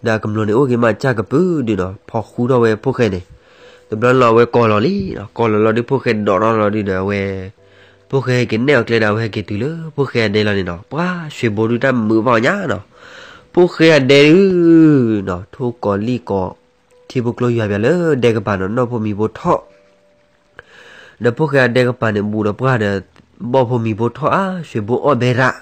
ဒီးအကမျၢၢ်န့ၣ် အိၣ်က့ၤမးစၢ်ကပုာ်ဒုးနီၤ ဖီၣ်ဃူထီၣ်ဝဲဖိၣ်ဃဲန့ၣ် တဘျီလီၤ အဝဲကိးလီၤလံနီၤ ကိးလီၤလီၤဒုး ဖိၣ်ဃဲဒိးထီၣ်လီၤဒုးဒီး အဝဲ ဖိၣ်ဃဲဟဲက့ၤနဲၣ်အီၤကျဲဒီး အဝဲဟဲက့ၤတုၤလၢ ဖိၣ်ဃဲအဒဲလီၤန့ၣ်နီၤ ပှၤ ရွှေဘိ ဒုး တၢ်မုာ်ဘၣ်အီၤညါနီၤ ဖိၣ်ဃဲအဒဲဒုးနီၤ ထိၣ်ကီၤလံၣ်ကီၤ ထံဖိကျိယွၤပၠးလၢဒဲကပၤနီၤ နီၢ်ဖိမံၤဖိထီၣ် ဒီးဖိၣ်ဃဲအဒဲကပၤန့ၣ် ဘူးဒီးပှၢ်ဒီး ဘီၣ်ဖိမံၤဖိထီၣ်ဧါ ရွှေဘိ အီၣ်ဘဲရၣ်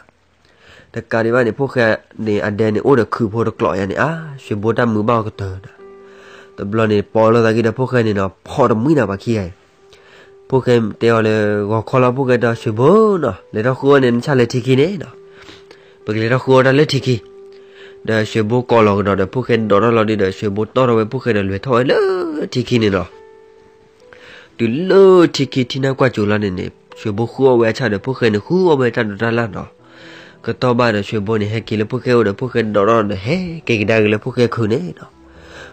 တကးဒံးဘၣ်န့ၣ် ဖိၣ်ဃဲန့ၣ် အဒဲန့ၣ် အိၣ်ဒီးခုးဖိတကျိးယၤန့ၣ်ဧါ ရွှေဘိ တၢ်မုာ်ဘၣ်အီၤကတၢၢ်နီၤ တဘျီန့ၣ် ပိာ်လိာ်သးက့ၤဒီး ဖိၣ်ဃဲန့ၣ်နီၤ ဖီၣ်တမှံနီၤ ပှၤခံဂၤအံၤ ဖိၣ်ဃဲတဲအီၤလၢ ဂီၤခီလီၤ ဖိၣ်ဃဲတဲအီၤ ရွှေဘိ နီၤ လဲၤထီၣ်ဃုအီၣ်န့ၣ် နဆၣ်လၢထံခံန့ၣ်နီၤ ပကလဲၤထီၣ်ဃုအီၣ်တၢ်လၢထံခံ ဒီးရွှေဘိ ကိးလီၤကဒီးဒီး ဖိၣ်ဃဲဒိးထီၣ်လီၤဒုးဒီး ရွှေဘိ တီၢ်ထီၣ်ဝဲဖိၣ်ဃဲဒီး လဲၤထီၣ်ဝဲလၢထံခံန့ၣ်နီၤ တုၤလၢထံခံထံနၢ်ကွၢ်စိၤလီၤန့ၣ်န့ၣ် ရွှေဘိဃုအီၣ်ဝဲအဆၣ်ဒီး ဖိၣ်ဃဲန့ၣ်ဃုအီၣ်ဝဲတၢ်ဒိးတၢ်လၣ်နီၤ. ကတီၢ်ဘၣ်ဒီး ရွှေဘိန့ၣ် ဟဲက့ၤလၢဖိၣ်ဃဲအိၣ်ဒီး ဖိၣ်ဃဲဒိးထီၣ်ဒီး ဟဲက့ၤကဒါက့ၤလၢဖိၣ်ဃဲခုးန့ၣ်နီၤ.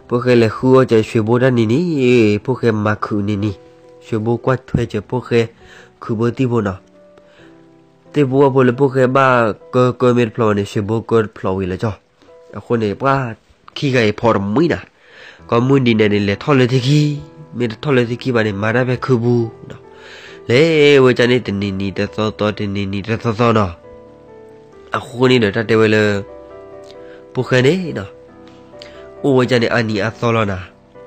ဖိၣ်ဃဲလဲၤဃုအီၣ်စၢၤ ရွှေဘိတၢ်နံၤနံၤ, ဖိၣ်ဃဲမၤခုးနံၤနံၤ, ရွှေဘိကွၢ်ထွဲစၢၤဖိၣ်ဃဲခုးဘိသံၣ်ဖိနီၤ. သ့ၣ်ဖိဝၣ်ဖိလၢဖိၣ်ဃဲဘၣ်ကၢကၢမ့ၢ်တဖျိးဘၣ်န့ၣ် ရွှေဘိကၢတဖျိးဝံၤလၢကၠီ. အဃိန့ၣ် ပှၤခံဂၤအံၤဖီးတမှံနၤ, ကိးမုၢ်နံၤဒဲးန့ၣ် လဲၤထီၣ်လၢထံခံ, မ့ၢ်တထီၣ်လၢထံခံဘၣ်န့ၣ် မၤတၢ်ဖဲခုပူၤနီၤ. လဲၤဝဲကၠီန့ၣ် တနံၤနံၤတသီသီ တနံၤနံၤတသီသီနီၤ. အဃိန့ၣ်ဒီး တၢ်တဲဝဲလၢ ဖိၣ်ဃဲန့ၣ်နီၤ, အိၣ်ဝဲကၠီန့ၣ် အါနံၤအါသီလီၤနၤ.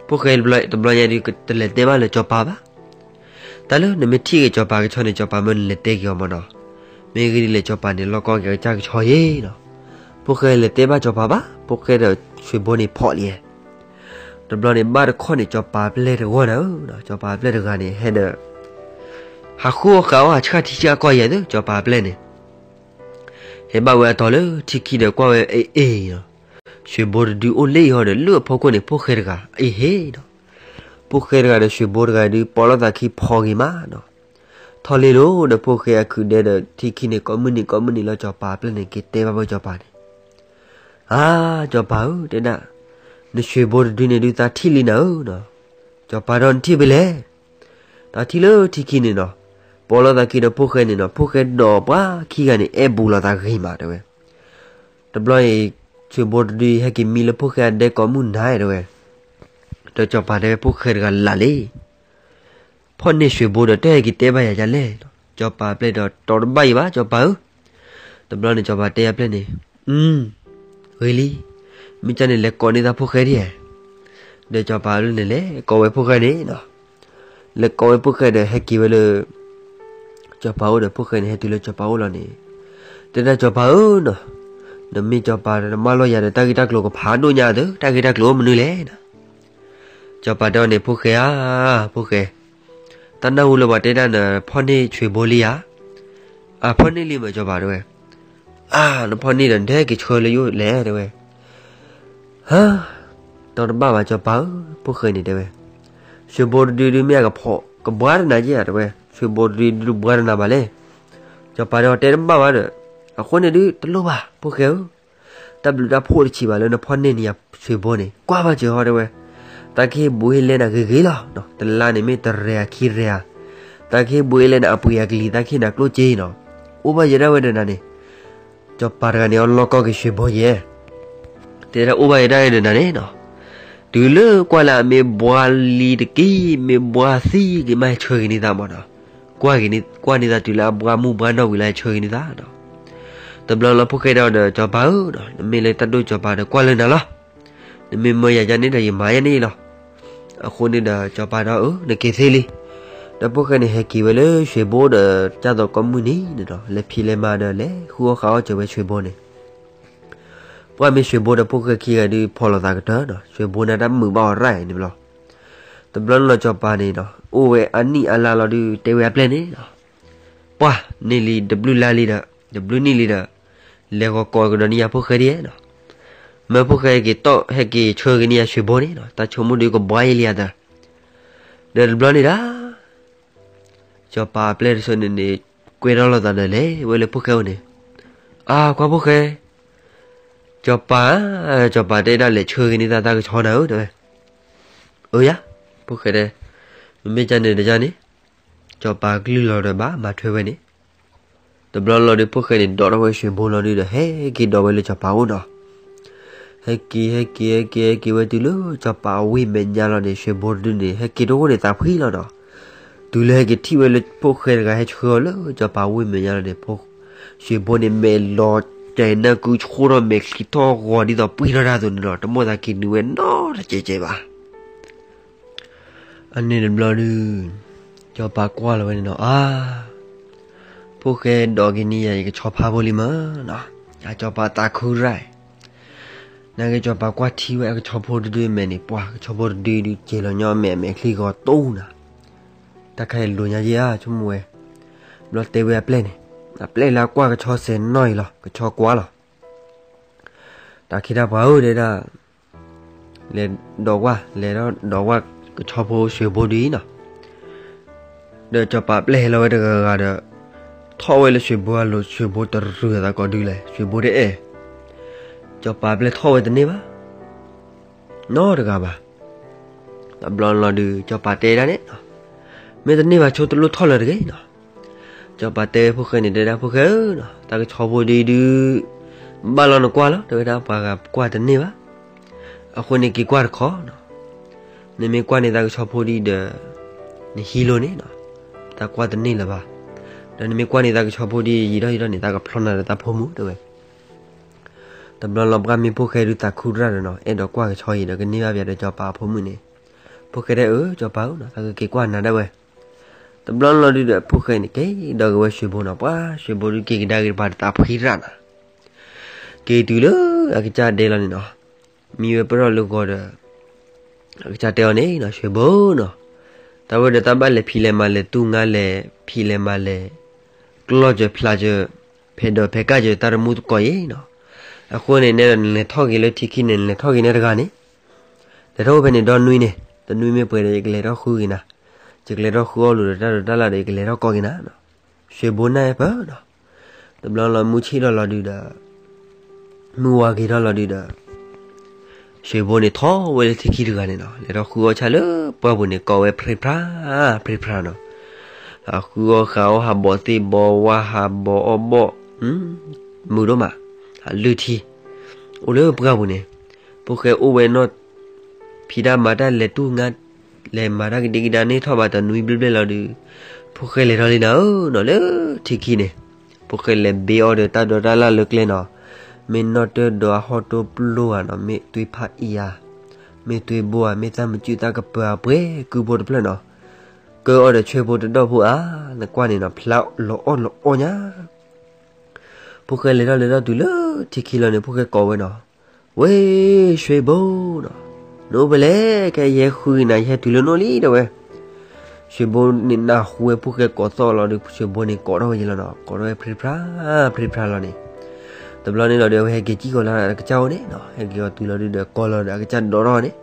ဖိၣ်ဃဲတဘျီညါဒုး တလဲၤတဲဘၣ်လၢစီၤပၤဘၣ်. တၢ်လၢနမ့ၢ်ထံၣ်က့ၤစီၤပၤကဆီန့ၣ် စီၤပၤမၢနလဲၤတဲက့ၤအီၤမးနီၤ. မ့ၢ်ဂ့ၢ်ဒ်လဲၣ် စီၤပၤန့ၣ် လီၢ်ကီၢ်က့ၤကစၢ်ကဆီယ့ၣ်နီၤ. ဖိၣ်ဃဲလဲၤတဲဘၣ်စီၤပၤဘၣ်, ဖိၣ်ဃဲဒီးရွှေဘိန့ၣ်ဖီးလံ. တဘျီန့ၣ် ဘၣ်တခီန့ၣ် စီၤပၤပျဲၢ်တဂီၢ်နၤဧၢ, စီၤပၤပျဲၢ်တဂၤန့ၣ် ဟဲဒီး ဟးဃုအီၣ်ဃးအီၣ် ဟးဆှၣ်ထံဆှၣ်ကီၢ်ယဲၢ်သ့ စီၤပၤပျဲၢ်န့ၣ် ဟဲဘၣ်ဝဲအတီၤလၢထံခံဒီးကွၢ်ဝဲအ့ၣ်အ့ၣ်နီၤ, ရွှေဘိတဒုအိၣ်လၢအံၤဟီဒီး လၢအဖီခိၣ်န့ၣ် ဖိၣ်ဃဲတဂၤအ့ၣ်ဟ့ၣ်နီၤ. ဖိၣ်ဃဲတဂၤဒီးရွှေဘိတဂၤဒုး ပိာ်လိာ်သးခံဖီဂ့ၤမးနီၤ. ထီၣ်လ့လိာ်ဒီးဖိၣ်ဃဲအခုးဒဲဒီး ထံခံန့ၣ် ကိးမုၢ်နံၤကိးမုၢ်နံၤလီၤ စီၤပၤပျဲၢ်န့ၣ် က့ၤတဲဘၣ်ဝဲစီၤပၤန့ၣ်, အါ စီၤပၤဧၢ တဲဒၣ်, နရွှေဘိတဒုန့ၣ်ဒုး သးထံၣ်လံနၤဧၢနီၤ. စီၤပၤဒီးနထံၣ်ဖဲလဲၣ်. သးထံၣ်လၢထံခံန့ၣ်နီၤ, ပိာ်လိာ်သးခံဒီးဖိၣ်ဃဲန့ၣ်နီၤ, ဖိၣ်ဃဲဒီးပှၤခံဂၤန့ၣ် အဲၣ်ဘူးလိာ်သးဂ့ၤမးတဲဝဲ. တဘျီအံၤ ရွှေဘိတဒုဟဲက့ၤမံလၢဖိၣ်ဃဲအဒဲကိးမုၢ်နၤတဲဝဲ, ဒီးစီၤပၤတဲဝဲဖိၣ်ဃဲတဂၤလၢ်လံ ဖီၣ်န့ၢ်ရွှေဘိဒီး တဟဲက့ၤတဲဘၣ်ယၤဒ်လဲၣ်. စီၤပၤပျဲၢ်ဒီး တီတဘၣ်အံၤဘၣ် စီၤပၤဧၢ. တဘျီန့ၣ် စီၤပၤတဲအပျဲၢ်န့ၣ်, ဂ့ၤလံ, မ့ၢ်ကန့ၣ် လဲၤကိးန့ၢ်သးဖိၣ်ဃဲဒ်ဧါ. ဒီးစီၤပၤအပျဲၢ်န့ၣ် လဲၤကိးဝဲဖိၣ်ဃဲန့ၣ်နီၤ. လဲၤကိးဝဲဖိၣ်ဃဲဒီး ဟဲက့ၤဝဲလၢ စီၤပၤအိၣ်ဒီး ဖိၣ်ဃဲန့ၣ် ဟဲတုၤလၢစီၤပၤအိၣ်လီၤန့ၣ်, တဲဒၣ်စီၤပၤဧၢနီၤ, နမ့ၢ်စီၤပၤ နမၢလီၤယၤဒီး တၢ်ဂ့ၢ်တၢ်ကျိၤကဖးဒိၣ်ညါသ့, တၢ်ဂ့ၢ်တၢ်ကျိၤအိၣ်မနုၤလဲၣ်နီၤ. စီၤပၤတဲအီၤန့ၣ် ဖိၣ်ဃဲဧါ, ဖိၣ်ဃဲ, တၢ်နၢ်ဟူလၢပှၤတဲဒၣ်နဖီၣ်န့ၢ်ဆွ့ဘိလံဧါ. အဖီၣ်န့ၢ်လံမ့ၢ်စီၤပၤတဲဝဲ. အါ နဖီၣ်န့ၢ်ဒီး နတဟဲက့ၤဆှၢလၢယအိၣ်လဲၣ်တဲဝဲ. ဟါ, တီတဘၣ်ဘၣ်စီၤပၤဧၢ, ဖိၣ်ဃဲန့ၣ်တဲဝဲ, ဆွ့ဘိတဒုဒုမ့ၢ်အကဖီၣ် ကဘှါတနၤက့ဧါတဲဝဲ, ဆွ့ဘိတဒုဒုဘှါတနၤဘၣ်လဲၣ်. စီၤပၤဒီးတဲတဘၣ်ဘၣ်ဒီး, အဃိန့ၣ်ဒု တလိၣ်ဘၣ် ဖိၣ်ဃဲဧၢ, တၢ်ဘျုးတၢ်ဖှိၣ်တဆံးဘၣ်လၢနဖီၣ်န့ၢ်နယၤဆွ့ဘိန့ၣ် ကွၢ်ဘၣ်စၢၤဟီတဲဝဲ, တၢ်ကဟ့ၣ်ဘူးဟ့ၣ်လဲနၤဂ့ၤဂ့ၤလီၤ, တလါန့ၣ်မ့ၢ်တရဲဧါခံရဲဧါ, တၢ်ကဟ့ၣ်ဘူးဟ့ၣ်လဲနၤအပှ့ၤအကလံၤ တၢ်ကဟ့ၣ်နၤကျိၣ်စ့နီၤ, အိၣ်ဘၣ်ယဲဒၣ်ဝဲဒီးနၤန့ၣ်. စီၤပၤတဂၤန့ၣ် အလီၢ်ကီၢ်က့ၤဆွ့ဘိယဲၢ်, တဲဒၣ်အိၣ်ဘၣ်ယဲဒၣ်ဒီးနၤန့ၣ်နီၤ, တုၤလၢကွၢ်လၢအမ့ၢ်ဘှါလံတက့ၢ် မ့ၢ်ဘှါသံက့ၤမး ဟဲဆှၢက့ၤန့ၢ်သးမးနီၤ, ကွၢ်က့ၤန့ၢ် ကွၢ်န့ၢ်သးတုၤလၢအဘှါမုၢ်ဘှါနီၢ်ဝံၤလီၤ ဟဲဆှၢက့ၤန့ၢ်သးနီၤ. တဘျီလီၤဖိၣ်ဃဲတဲအီၤဒီး စီၤပၤဧၢ, နမ့ၢ်လၢတၢ်ဒိၣ်စီၤပၤဒီးကွၢ်လၢနၤလီၤ, နမ့ၢ်မၢယၤယၤန့ၣ်ဒီး ယမၤယၤန့ၣ်လီၤ. အဃိန့ၣ်ဒီး စီၤပၤဒီးအၢ နက့ၤသ့လံ. ဒီးဖိၣ်ဃဲန့ၣ် ဟဲက့ၤဝဲလၢဆွ့ဘိဒီး ကၢ်သိးကိးမုၢ်နံၤန့ၣ်ဒီး လဲၤဖံးလဲၤမၤဒီး လဲၤဃုအီၣ်ဃးအီၣ်စၢၤဝဲဆွ့ဘိန့ၣ် ပှၢ်မ့ၢ်ဆွ့ဘိဒီးဖိၣ်ဃဲခံဂၤဒုး ဖီၣ်လိာ်သးကတၢၢ်နီၤ, ဆွ့ဘိန့ၣ်တၢ်မုာ်ဘၣ်အီၤရၣ်အံၤန့ၣ်ဘျီ. တဘျီန့ၣ်လီၤစီၤပၤန့ၣ်နီၤ, အိၣ်ဝဲအနံၣ်အလါလီၤဒုး တဲဝဲအပျဲၢ်န့ၣ်နီၤ, ပှၢ်န့ၢ်လံတဘျုးလါလံဒီး တဘျုးနံၣ်လံဒီး လဲၤဂီၤကိးကဒီးန့ၢ်ယၤဖိၣ်ဃဲဒ်နီၤ, မၢဖိၣ်ဃဲက့ၤတီၢ်ဟဲက့ၤဆှၢက့ၤန့ၢ်ယၤဆွ့ဘိန့ၣ်နီၤ, တၢ်ဆိကမိၣ်ဒုးကဘှါယဲလံအသး. ဒီးတဘျီန့ၣ်ဒၣ် စီၤပၤအပျဲၢ်တစိၤန့ၣ်န့ၣ် ကွဲထီၣ်လိာ်သးဒီးလဲၤဝဲလၢဖိၣ်ဃဲအိၣ်န့ၣ်, အါ ကွၢ်ဖိၣ်ဃဲ, စီၤပၤ, စီၤပၤတဲဒၣ်လဲၤဆှၢက့ၤန့ၢ်သးတၢ်ကဆီနၤဧၢ တဲဝဲ. အၢယၤ, ဖိၣ်ဃဲတဲ, မ့မ့ၢ်ကန့ၣ်တယၤန့ၣ်, စီၤပၤကလုၢ်လီၤဒီးဘၣ်မၤထွဲဝဲန့ၣ် တဘျီလီၤဒုး ဖိၣ်ဃဲန့ၣ် ဒိးထီၣ်ဝဲဆွ့ဘိလီၤဒုးဒီး ဟဲက့ၤဒိးဝဲလၢစီၤပၤအိၣ်နီၤ. ဟဲက့ၤ ဟဲက့ၤ ဟဲက့ၤ ဟဲက့ၤဝဲတုၤလၢစီၤပၤအဝ့ၢ်မဲာ်ညါလီၤန့ၣ် ဆွ့ဘိတဒုန့ၣ် ဟဲက့ၤတအိၣ်န့ၣ်သးဖှံလီၤနီၤ. တုၤလၢဟဲက့ၤထံၣ်ဝဲလၢဖိၣ်ဃဲတဂၤဟဲဆှၢအီၤလၢစီၤပၤအဝ့ၢ်မဲာ်ညါလီၤန့ၣ် ဆွ့ဘိန့ၣ်မဲာ်လီၤကဲၤနၢ်ကုဆှိထီၣ်မဲာ်ချံထီၣ်ဂီၤဒ်သိးပှံၢ်ထီၣ်တၢ်အသိးန့ၣ်လီၤ. တမိၣ်သးက့ၤနုာ်ဝဲနီတစဲးစဲးဘၣ်. အန့ၣ်တဘျီဒုး စီၤပၤကွၢ်လီၤဝဲန့ၣ်နီၤ, အါ ဖိၣ်ဃဲဒိးက့ၤန့ၢ်ယၤ ယကဆီဖါဖိလံမၢ်နီၤ, အစီၤပၤသးခုရၢ်, နာ်က့စီၤပၤကွၢ်ထံဝဲအကဆီဖိတဒုအမဲာ်န့ၣ် ပှၤကဆီဖိတဒုဒုး ကဲၤလီၤညီအမဲာ် အမဲာ်ချံဂီၤတိၢ်နၤ, တၢ်ခါအံၤလိၤညါယဲၢ်ဧါ ဆိကမိၣ်ဝဲ, ဘျီတဲဝဲအပျဲၢ်န့ၣ်, အပျဲၢ်လၢအကွၢ်ကဆီစဲးနီၢ်အံၤလီၤ ကဆီကွၢ်လီၤ တၢ်ခ့တၢ်ပှၤဧၢ တဲဒၣ်, လဲၤဒိးကွၢ် လဲၤဒီးဒိးကွၢ်ကဆီဖိဆွ့ဘိဒုအံၤနီၤ, ဒီးစီၤပၤပျဲၢ်ဟဲလီၤဝဲတဂၤဂၤဒီး ထီၣ်ဝဲလၢရွှေဘိအလိၤ, ရွှေဘိတရုၤအသးကိးဒုလဲၣ်, ရွှေဘိတအဲၣ်, စီၤပၤပျဲၢ်ထီၣ်ဝဲတန့ၢ်ဘၣ် နီတဂၤဘၣ်. တဘျီလီၤဒုး စီၤပၤတဲဒၣ်န့ၣ်, မ့ၢ်တန့ၢ်ဘၣ်ဆိတလိၣ်ထီၣ်လၢၤတဂ့ၤနီၤ. စီၤပၤတဲဝဲဖိၣ်ဃဲန့ၣ် တဲဒၣ်ဖိၣ်ဃဲဧၢနီၤ, တၢ်ကဆီဖိဒ်ဒုး ဘၣ်လီၤနကွၢ်လီၤ, တဲဝဲဒၣ်ပှၤဂၤကွၢ်တန့ၢ်ဘၣ်. အဃိန့ၣ်က့ၤကွၢ်တခီနီၤ. နမ့ၢ်ကွၢ်န့ၢ်တၢ်ကဆီဖိဒ်ဒီး နဟံးလိၤန့ၣ်နီၤ, တၢ်ကွၢ်တန့ၢ်လၢၤဘၣ်. ဒီးနမ့ၢ်ကွၢ်န့ၢ်တၢ်ကဆီဖိဒ်ယံာ်ထီၣ်ယံာ်ထီၣ်န့ၣ် တၢ်ကဖျီနၤဒီးတၢ်ဖိမုၣ်တဲဝဲ. တဘျီလီၤပှၢ်မ့ၢ်ဖိၣ်ဃဲဒုးသးခုတရၣ်ဒီးနီၤ, အဲၣ်ဒိးကွၢ်ကဆီအံၤဒီးကန့ၢ်ဘၣ်ပၠးဒီးစီၤပၤအဖိမုၣ်န့ၣ်, ဖိၣ်ဃဲတဲအၢစီၤပၤဧၢနီၤ, တၢ်ကက့ၤကွၢ်နၤဒၣ်ဝဲ. တဘျီလီၤဒုးဒီးဖိၣ်ဃဲန့ၣ် က့ၤဒီးက့ၤဝဲရွှေဘိနီၤ, ပှၤရွှေဘိဒုးက့ၤကဒါက့ၤတပၤတသးဖှံတရၣ်နီၤ. က့ၤတုၤလၢအကစၢ်ဒဲလီၤန့ၣ်နီၤ, မံဝဲပရီၣ်လၢဂီၤဒီး အကစၢ်တဲအီၤန့ၣ်နီၤ, ရွှေဘိနီၤ, တၢ်ဝဲဒီးတၢ်ဘၣ်လဲၤဖံးလဲၤမၤလဲၤတူၢ်ငါလဲၤဖံးလဲၤမၤလဲၤ ကျီၢ်စၢၤဖျါစၢၤ ဖဲးဒိးဖဲးကၢ်စၢၤတၢ်တမူသကိးအံၤနီၤ. အဃိန့ၣ် နဲဒၣ်နလဲၤထီၣ်က့ၤလၢထံခံန့ၣ် နလဲၤထီၣ်က့ၤနဲတဂၤန့ၣ်, လဲၤထီၣ်အိၣ်ဖဲန့ၣ်ဒီနွံန့ၣ်, တနွံမ့ၢ်ပှဲၤဒီး ယကလဲၤထီၣ်ဃုက့ၤနၤ, ယကလဲၤထီၣ်ဃုအီၣ်လိာ်ဒီးတၢ်ဒိးတၢ်လၣ်ဒီး ယကလဲၤထီၣ်ကိးက့ၤနၤနီၤ. ရွှေဘိနၢ်ဟဲဖၢနီၤ. တဘျီလီၤမုၢ်ဆ့ၣ်ထီၣ်လီၤဒုးဒီး မုၢ်ဝါက့ၤထီၣ်လီၤဒုးဒီး ရွှေဘိန့ၣ်ထီၣ်ဝဲလၢထံခံတဂၤန့ၣ်နီၤ, လဲၤထီၣ်ဃုအီၣ်ဆၣ်လၢပှၢ်ပူၤန့ၣ် ကိးဝဲဖရ့ဖရၣ် ဖရ့ဖရၣ်နီၤ. ဃုအီၣ်ဃုအီၣ်ဟးဘီးသ့ၣ်ဘီဝါ ဟးဘီးအီၣ်ဘီၣ် မုာ်ဒိၣ်မး, ဟးလုၢ်ထံ အိၣ်လၢပှၢ်ပူၤန့ၣ်, ဖိၣ်ဃဲအိၣ်ဝဲနီၢ် ဖံးတၢ်မၤတၢ်လဲၤတူၢ်ငါ လဲၤမၤတၢ်ကဒံကဒါန့ၣ်ထီၣ်ဘၣ်တနွံဘျဲၣ်ဘျဲၣ်လီၤဒုး, ဖိၣ်ဃဲလဲၤထီၣ်လံနၤဧၢနီၤ လၢထံခံန့ၣ်, ဖိၣ်ဃဲလဲၤဘ့အီၣ်ဒီးတၢ်ဒိးတၢ်လၣ်လၢကျဲနီၤ, မ့ၢ်နီၣ်တၢၢ်ဒီးအဟီၣ်တိပျိဧါနီၤ, မ့ၢ်သွံဖးအံၤဧါ, မ့ၢ်သွံဘိဧါ, မ့ၢ်သၣ်မကုသၣ်ကပၢၤအပှဲၤကုၢ်ဖိတဖျၢၣ်နီၤ, ကၢအီၣ်ဒီးဆွဲၣ်ဖိတဒီၣ်ဖိဧါ, နကွၢ်န့ၣ်နီၤ ဖျါလီၤအီၣ်လီၤအီၣ်ညါ ဖိၣ်ဃဲလဲၤထီၣ်လဲၤထီၣ်တုၤလၢထံခံလီၤန့ၣ် ဖိၣ်ဃဲကိးဝဲနီၤ, ဝ့ၢ် ရွှေဘိနီၤ, နအိၣ်ဖဲလဲၣ်, ခဲယဟဲဃုနၤ ယဟဲတုၤလၢနအိၣ်လံတဲဝဲ. ရွှေဘိန့ၣ်နၢ်ဟူဝဲဖိၣ်ဃဲကိးသီၣ်လီၤဒီး ရွှေဘိန့ၣ်ကိးထီၣ်ဝဲယလီၤနီၤ, ကိးထီၣ်ဝဲဖရ့ဖရၣ် ဖရ့ဖရၣ်လီၤန့ၣ်, တဘျီန့ၣ်လီၤဒီး အဝဲဟဲက့ၤစံၣ်ဃီၤလၢအကစၢ်အိၣ်န့ၣ်နီၤ, ဟဲက့ၤအီၤတုၤလီၤဒုးဒီး ကိးလီၤဒီးအကစၢ်ဒိးထီၣ်န့ၣ်,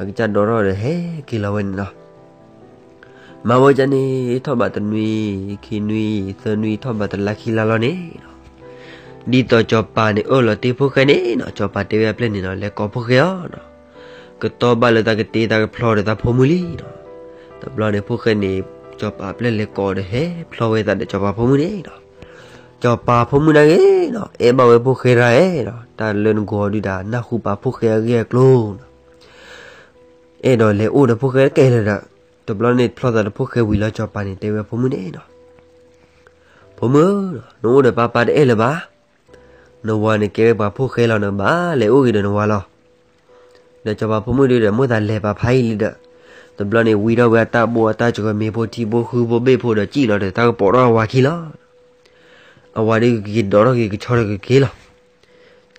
အကစၢ်ဒိးထီၣ်ဒီးဟဲက့ၤလီၤဝဲန့ၣ်နီၤ. မၤဝဲဒ်န့ၣ် ထီၣ်ဘၣ်တနွံ, ခံနွံ, သၢနွံ, ထီၣ်ဘၣ်တလါခံလါလီၤန့ၣ်နီၤ, ဒ်သိးစီၤပၤန့ၣ်အၢၣ်လီၤတ့ၢ်ဖိၣ်ဃဲန့ၣ်နီၤ, စီၤပၤတဲဝဲအပျဲၢ်န့ၣ်နီၤ, လဲၤကိးဖိၣ်ဃဲအီၤနီၤ, ကတီၢ်ဘၣ်လၢတၢ်ကတ့တၢ်ကဖျီဒီးတၢ်ဖိမုၣ်လံနီၤ. တဘျီန့ၣ်ဖိၣ်ဃဲန့ၣ် စီၤပၤအပျဲၢ်လဲၤကိးဒီးဟဲဖျီဝဲသးဒီးစီၤပၤဖိမုၣ်န့ၣ်နီၤ. စီၤပၤဖိမုၣ်နာ်က့ၤနီၤ, အဲၣ်ဘၣ်ဝဲဖိၣ်ဃဲရၣ်အဲၣ်နီၤ, တၢ်လၢနဂီၤဒုးဒၣ် နၢ်ဟူပာ်ဖိၣ်ဃဲအဂ့ၢ်အကျိၤနီၤ. အဲၣ်ဒိးလဲၤအိၣ်ဒီးဖိၣ်ဃဲတကဲလၢၤဒီး, တဘျီန့ၣ်ဖျီသးဒီးဖိၣ်ဃဲဝံၤလီၤ စီၤပၤန့ၣ်တဲဝဲဖိမုၣ်န့ၣ်နီၤ, ဖိမုၣ်, နအိၣ်ဒီးပၢ်ပၢ်တအဲၣ်လၢၤဘၣ်. နဝၤန့ၣ်ကဲဝဲပှၤဖိၣ်ဃဲလီၤ, နဘၣ်လဲၤအိၣ်ဂ့ၤဒီးနဝၤလီၤ. ဒီးစီၤပၤဖိမုၣ်ဒုးဒီး မိၣ်သးလဲၤပာ်ဖးအံၤလံဒီး, တဘျီန့ၣ်ဝံထီၣ်ဝဲအတၢ်ဘိၣ်အတၢ်စှၤ မ့ၤဖိထံဖိဃုဖိဘ့ၣ်ဖိဒီးစံၣ်လီၤဒီး တၢ်ကပိာ်ထီၣ်အဝၤခံလီၤ. အဝၤဒုးကက့ၤဒိးထီၣ်က့ၤကဆီဒီးကက့ၤလီၤ.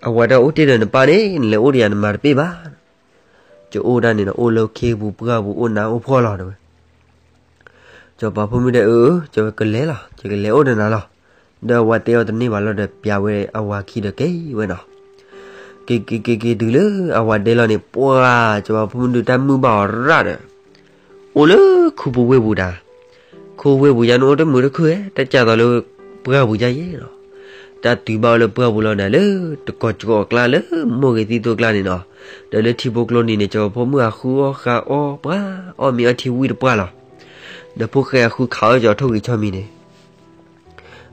အဝၤတဲအိၣ်တ့ၢ်ဒီးနပၢ်န့ၣ် နလဲၤအိၣ်ဒီးယၤနမၤတပ့ၢ်ဘၣ်. ယအိၣ်ဒၣ်န့ၣ်ဒီး အိၣ်လၢခ့ပူၤပှၢ်ပူၤ အိၣ်နးအိၣ်ဖှီၣ်လီၤတဲဝဲ. စီၤပၤဖိမုၣ်တဲအၢ, ယကလဲၤလီၤ, ယကလဲၤအိၣ်ဒီးနၤလီၤ. ဒီးအဝၤတဲအီၤတန့ၢ်ဘၣ်လီၤဒီး ပျးဝဲအဝၤခံဒီးက့ၤဝဲနီၤ. က့ၤက့ၤက့ၤက့ၤတုၤလၢအဝၤဒဲလီၤန့ၣ် ပှၤ စီၤပၤဖိမုၣ်ဒုးတၢ်မုၢ်ဘၣ်အီၤရၣ်ဒီး အိၣ်လၢခူပူၤဝ့ၢ်ပူၤတၢ်, ခူဝ့ၢ်ပူၤယါန့ၣ်အိၣ်တမုာ်တခုဧဲ, တၢ်ကၢ်သိးလၢပှၢ်ပူၤယါယဲနီၤ. တၢ်တုၤဘၣ်အိၣ်လၢပှၢ်ပူၤလီၤဒီး လၢတကီၤကီၤအကျါ လၢမိၢ်ဂ့ၤသံသိကျါန့ၣ်နီၤ, ဒီးလၢထံဖိကျိနံၤန့ၣ် စီၤပၤဖိမုၣ်အဃုအီၣ်ဃုအီၣ်ပှၤ အီၣ်မ့ၤအီထံဝံၣ်တပှၢ်လီၤ. ဒီးဖိၣ်ဃဲအဃုခးအီၣ်ကီးထိၣ်ဂံၢ်ဆီမံၤန့ၣ်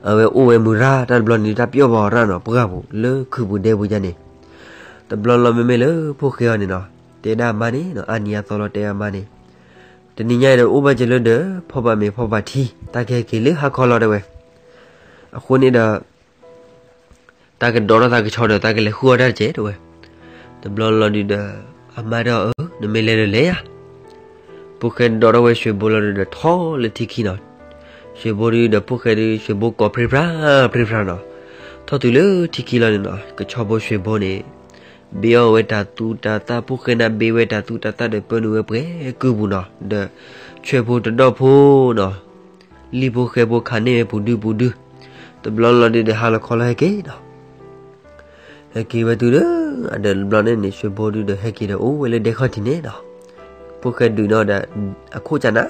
အဝဲအိၣ်ဝဲမုၢ်ရၣ် တၢ်တဘျီန့ၣ် တၢ်ပျီၢ်ဘၣ်အီၤရၣ်နီၤ, ပှၢ်ပူၤလၢခူပူၤဒဲပူၤယါန့ၣ်, တဘျီလီၤမ့မ့ၢ်လၢဖိၣ်ဃဲအီၤန့ၣ်နီၤ, တဲဒၣ်အမါန့ၣ်နီၤ, အါနံၤအါသီလီၤတဲအမါန့ၣ်, တနံၤညါအံၤဒီးအိၣ်ဘၣ်စၢၤလၢဒီး ဖီၣ်ဘၣ်မ့ၤဖီၣ်ဘၣ်ထံ, တၢ်ကဟဲက့ၤလၢဟါခီလီၤတဲဝဲ. အဃိန့ၣ်ဒီး တၢ်ကဒိးထီၣ်သးကဆီဒီး တၢ်ကလဲၤဃုအီၣ်တၢ်တကဲးတဲဝဲ. တဘျီလီၤဒုးဒီး အမါတဲအီၤ အၢ နမ့ၢ်လဲၤဒီးလဲၤယၤ. ဖိၣ်ဃဲဒိးထီၣ်ဝဲရွှေဘိလီၤဒုးဒီး ထီၣ်လၢထံခံနီၤ. ရွှေဘိဒုးဒီးဖိၣ်ဃဲဒုး ရွှေဘိကိးဖရ့ဖရၣ် ဖရ့ဖရၣ်နီၤ. ထီၣ်တုၤလၢထံခံလီၤန့ၣ်နီၤ ကဆီဖိရွှေဘိန့ၣ် ဘ့အီၣ်ဝဲတၤသူတၤသၣ် ဖိၣ်ဃဲန့ၣ်ဘ့ဝဲတၤသူတၤသၣ်ဒီးပၢနုာ်ဝဲပှဲၤကုၢ်ပူၤနီၤ ဒီးဆွဲၣ်ဖိတဒီၣ်ဖိနီၤ လံၣ်ဖိဃဲဖိခးန့ၢ်ဝဲပူၤဒုပူၤဒု, တဘျီလီၤဒုးဒီးဟါလီၤခီလီၤဟဲက့ၤနီၤ. ဟဲက့ၤဝဲတုၤဒီး အဒီးတဘျီန့ၣ်န့ၣ် ရွှေဘိဒုးဒီးဟဲက့ၤဒီးအိၣ်ဝဲလၢဒဲခီၣ်ထံးန့ၣ်နီၤ. ဖိၣ်ဃဲဒုးနီၤဒီး အခိၣ်ကနၣ်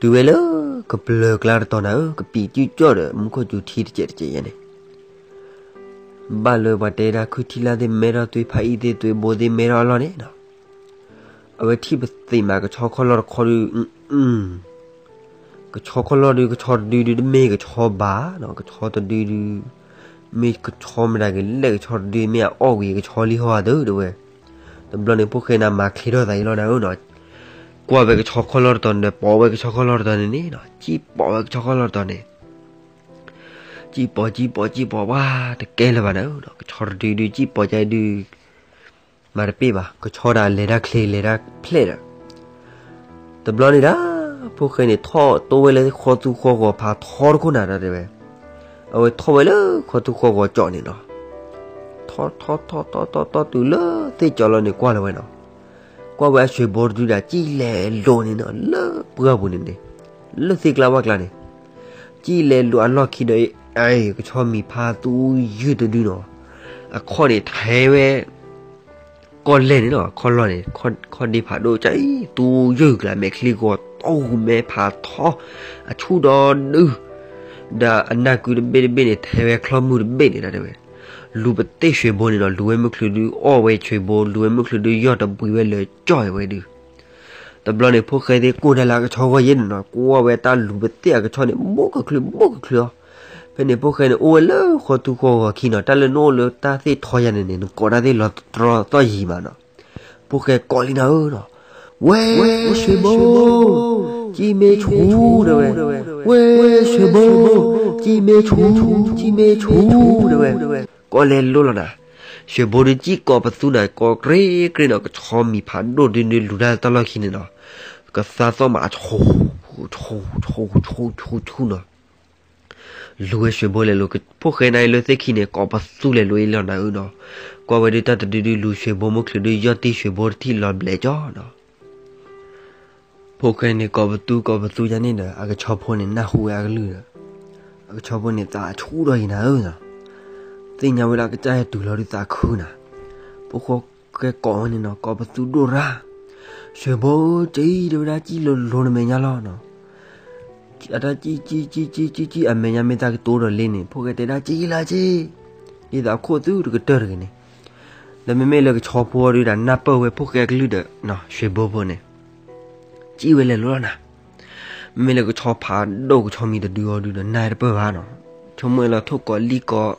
တုၤဝဲလၢကပျၢၤကျါတတီၤနၤဧၢ, ကပံာ်ကၠူၣ်ကၠီၣ်ဒီး မူခိၣ်စူၤထံတစဲးတစဲးယဲန့ၣ် ဘၣ်လၢပှၤတဲဒၣ် ခုထံလါသ့ၣ်မဲထီၣ် သွ့ဖးအံၣ်သ့ၣ် သွ့ဘိသ့ၣ် မဲထီၣ်အလီၢ်န့ၣ်နီၤ, အဝဲထံၣ်ပသ့ၣ်မး ကဆီခီၣ်လီၢ်တခီဒုး, ကဆီခီၣ်လီၢ်ဒုး ကဆီတဒုဒုး တမ့ၢ်ကဆီဘၣ်နီၤ, ကဆီတဒုဒုး မ့ၢ်ကဆီမတၤကလဲၣ်, ကဆီတဒု မ့ၢ်အအီၣ်ဝံၤ ကဆီလံဟီဧါသၢ တဲဝဲ. တဘျီန့ၣ် ဖိၣ်ဃဲန့ၣ် မၤချ့ထီၣ်သးအံၤလီၤနၤဧၢနီၤ, ကွၢ်ဝဲကဆီခီၣ်လီၢ်တတီၤန့ၣ် ပိာ်ဝဲကဆီခီၣ်လီၢ်တတီၤန့ၣ်န့ၣ်နီၤ, စံၣ်ပိာ်ဝဲကဆီခီၣ်လီၢ်တတီၤန့ၣ် စံၣ်ပိာ် စံၣ်ပိာ် စံၣ်ပိာ် ပှၤတကဲလၢၤဘၣ်နၤဧၢနီၤ, ကဆီတဒုဒုး စံၣ်ပိာ်ကဒုး မၤတပ့ၢ်ဘၣ်, ကဆီဒၣ်လဲၤတၢ်ချ့ လဲၤတၢ်ဖျဲၣ်ဒီး တဘျီန့ၣ်ဒၣ် ဖိၣ်ဃဲန့ၣ် ထီၣ်တိဝဲလၢဃီသူဃီဂီၤဖးထီတခိၣ်နၤဒီးတဲဝဲ, အဝဲထီၣ်ဝဲလၢဃီသူဃီဂီၤကၠီၣ်န့ၣ်နီၤ, ထီၣ်ထီၣ်ထီၣ်ထီၣ်ထီၣ်ထီၣ်တုၤလၢသ့ၣ်ကၠီလီၤန့ၣ် ကွၢ်လီၤဝဲနီၤ, ကွၢ်ဝဲအဆွ့ဘိတဒုဒၣ် စံၣ်လဲၤလိာ်န့ၣ်နီၤ လၢပှၢ်ပူၤန့ၣ်န့ၣ်, လၢသ့ၣ်ကျါဝၣ်ကျါန့ၣ် စံၣ်လဲၤလိာ်အလီၢ်ခံဒီး အကဆီမံၤဖးသူယုၢ်တဒုနီၤ, အခီၣ်န့ၣ်ထဲဝဲ ကီၢ်လဲၢ်န့ၣ်နီၤ, ခီၣ်လီၢ်န့ၣ် ခီၣ်ဒ့ဖးဒိၣ်ကၠီၣ်အံၤ သူယုၢ်ကျါ မဲာ်ချံဂီၤတီၢ်ဂူၤမဲဖးထီ အဆူၣ်ဒီဒု ဒီးအနၢ်ကုတဘ့ၣ်တဘ့ၣ်န့ၣ် ထဲဝဲချီၣ်မုၢ်တဘ့ၣ်န့ၣ်ဒီးတဲဝဲ, လူၤပသ့ၣ်ဆွ့ဘိန့ၣ်နီၤ, လူၤဝဲမုၢ်ချုးဒု အီၣ်ဝဲဆွ့ဘိ, လူၤဝဲမုၢ်ချုးဒု ယီၢ်တဘှံးဝဲလၢကၠီၣ်ဝဲဒု တဘျီန့ၣ် ဖိၣ်ဃဲသ့ၣ်ကိၢ်ဒၣ်လၢအကဆီဂီၢ်ယဲၢ်န့ၣ်နီၤ, ကွၢ်ဝဲတၢ်လူၤပသ့ၣ်အကဆီန့ၣ် ဘိၣ်ကချုး ဘိၣ်ကချုးအီၤ, ဖဲန့ၣ် ဖိၣ်ဃဲန့ၣ် အိၣ်ဝဲလၢဃီသူဃီဂီၤခံနီၤ, တၢ်လၢနအိၣ်လၢတၢ်သ့ၣ်ထီယၤန့ၣ်န့ၣ် နကိးတၢ်သ့ၣ်လီၤတြီသီၣ်ယံၤမးနီၤ, ဖိၣ်ဃဲကိးလံနၤဧၢနီၤ, ဝဲၢ် ရွှေဘိ ကံမ့ၢ်ဆူၣ် တဲဝဲ, ဝဲၢ် ရွှေဘိ ကံမ့ၢ်ဆူၣ် ကံမ့ၢ်ဆူၣ် တဲဝဲ, ကီၢ်လဲၤလိလီၤနၤ, ရွှေဘိဒုးကံၣ်ကိးပသူနၤ ကိးကြ့ကြ့နီၤ ကဆီမံၤဖးဒိၣ်ဒုဒုလူၤတၢ်လၢတၢ်လီၢ်ခံန့ၣ်နီၤ, ကသါသီၣ်မးအဆူၣ် ဆူၣ် ဆူၣ် ဆူၣ် ဆူၣ် ဆူၣ်နီၤ လူၤဝဲရွှေဘိလဲၤလိၤ ဖိၣ်ဃဲနၤအံၤလၢသ့ၣ်ခံန့ၣ် ကိးပသူလဲၤလိၤအံၤလီၤနၤဧၢနီၤ, ကွၢ်ဝဲဒုးတၢ်တဒုဒုလူၤရွှေဘိမုၢ်ချုးဒုး ယီၢ်တံၢ်ရွှေဘိတထံၣ်လီၤဘျဲးကၠီနီၤ, ဖိၣ်ဃဲန့ၣ်ကိးပသူကိးပသူယါန့ၣ်ဒီး အကဆီဖိန့ၣ်နၢ်ဟူဝဲအကလုၢ်ဒီး, အကဆီဖိန့ၣ်သးဆူၣ်ဒီးယံၤနၤဧၢနီၤ, သ့ၣ်ညါဝဲလၢအကစၢ်ဟဲတုၤလီၤဒုးသးခုနၤ, ဖိၣ်ဃဲကိးဝဲန့ၣ်နီၤ ကိးပသူဒိၣ်ရၣ်, ရွှေဘိဧၢ ကံၣ် တဲဝဲဒၣ် ကံၣ်လိၤလိၤနမဲာ်ညါလီၤနီၤ အတၢ်ကံၣ်ကံၣ်ကံၣ်ကံၣ်ကံၣ်ကံၣ် အမဲာ်ညါမ့ၢ်တၢ်ကတိၤဒီးလ့န့ၣ် ဖိၣ်ဃဲတဲဒၣ်ကံၣ်လၢကံၣ်, ဒ်သိးအခိၣ်သူတကတၢၢ်တဂ့ၤန့ၣ်, ဒီးမ့မ့ၢ်လၢကဆီဖိအီၤဒုးဒီးနၢ်ပၢၢ်ဝဲဖိၣ်ဃဲအကလုၢ်ဒီး ရွှေဘိဖိန့ၣ် ကံၣ်ဝဲလဲၤလိၤလီၤနၤ, မ့မ့ၢ်လၢကဆီဖးဒိၣ်ကဆီမံၤတဒုအီၤဒုးဒီးနၢ်တပၢၢ်ဘၣ်နီၤ, ဆိကမိၣ်ဝဲလၢထိၣ်ကိးလံၣ်ကိး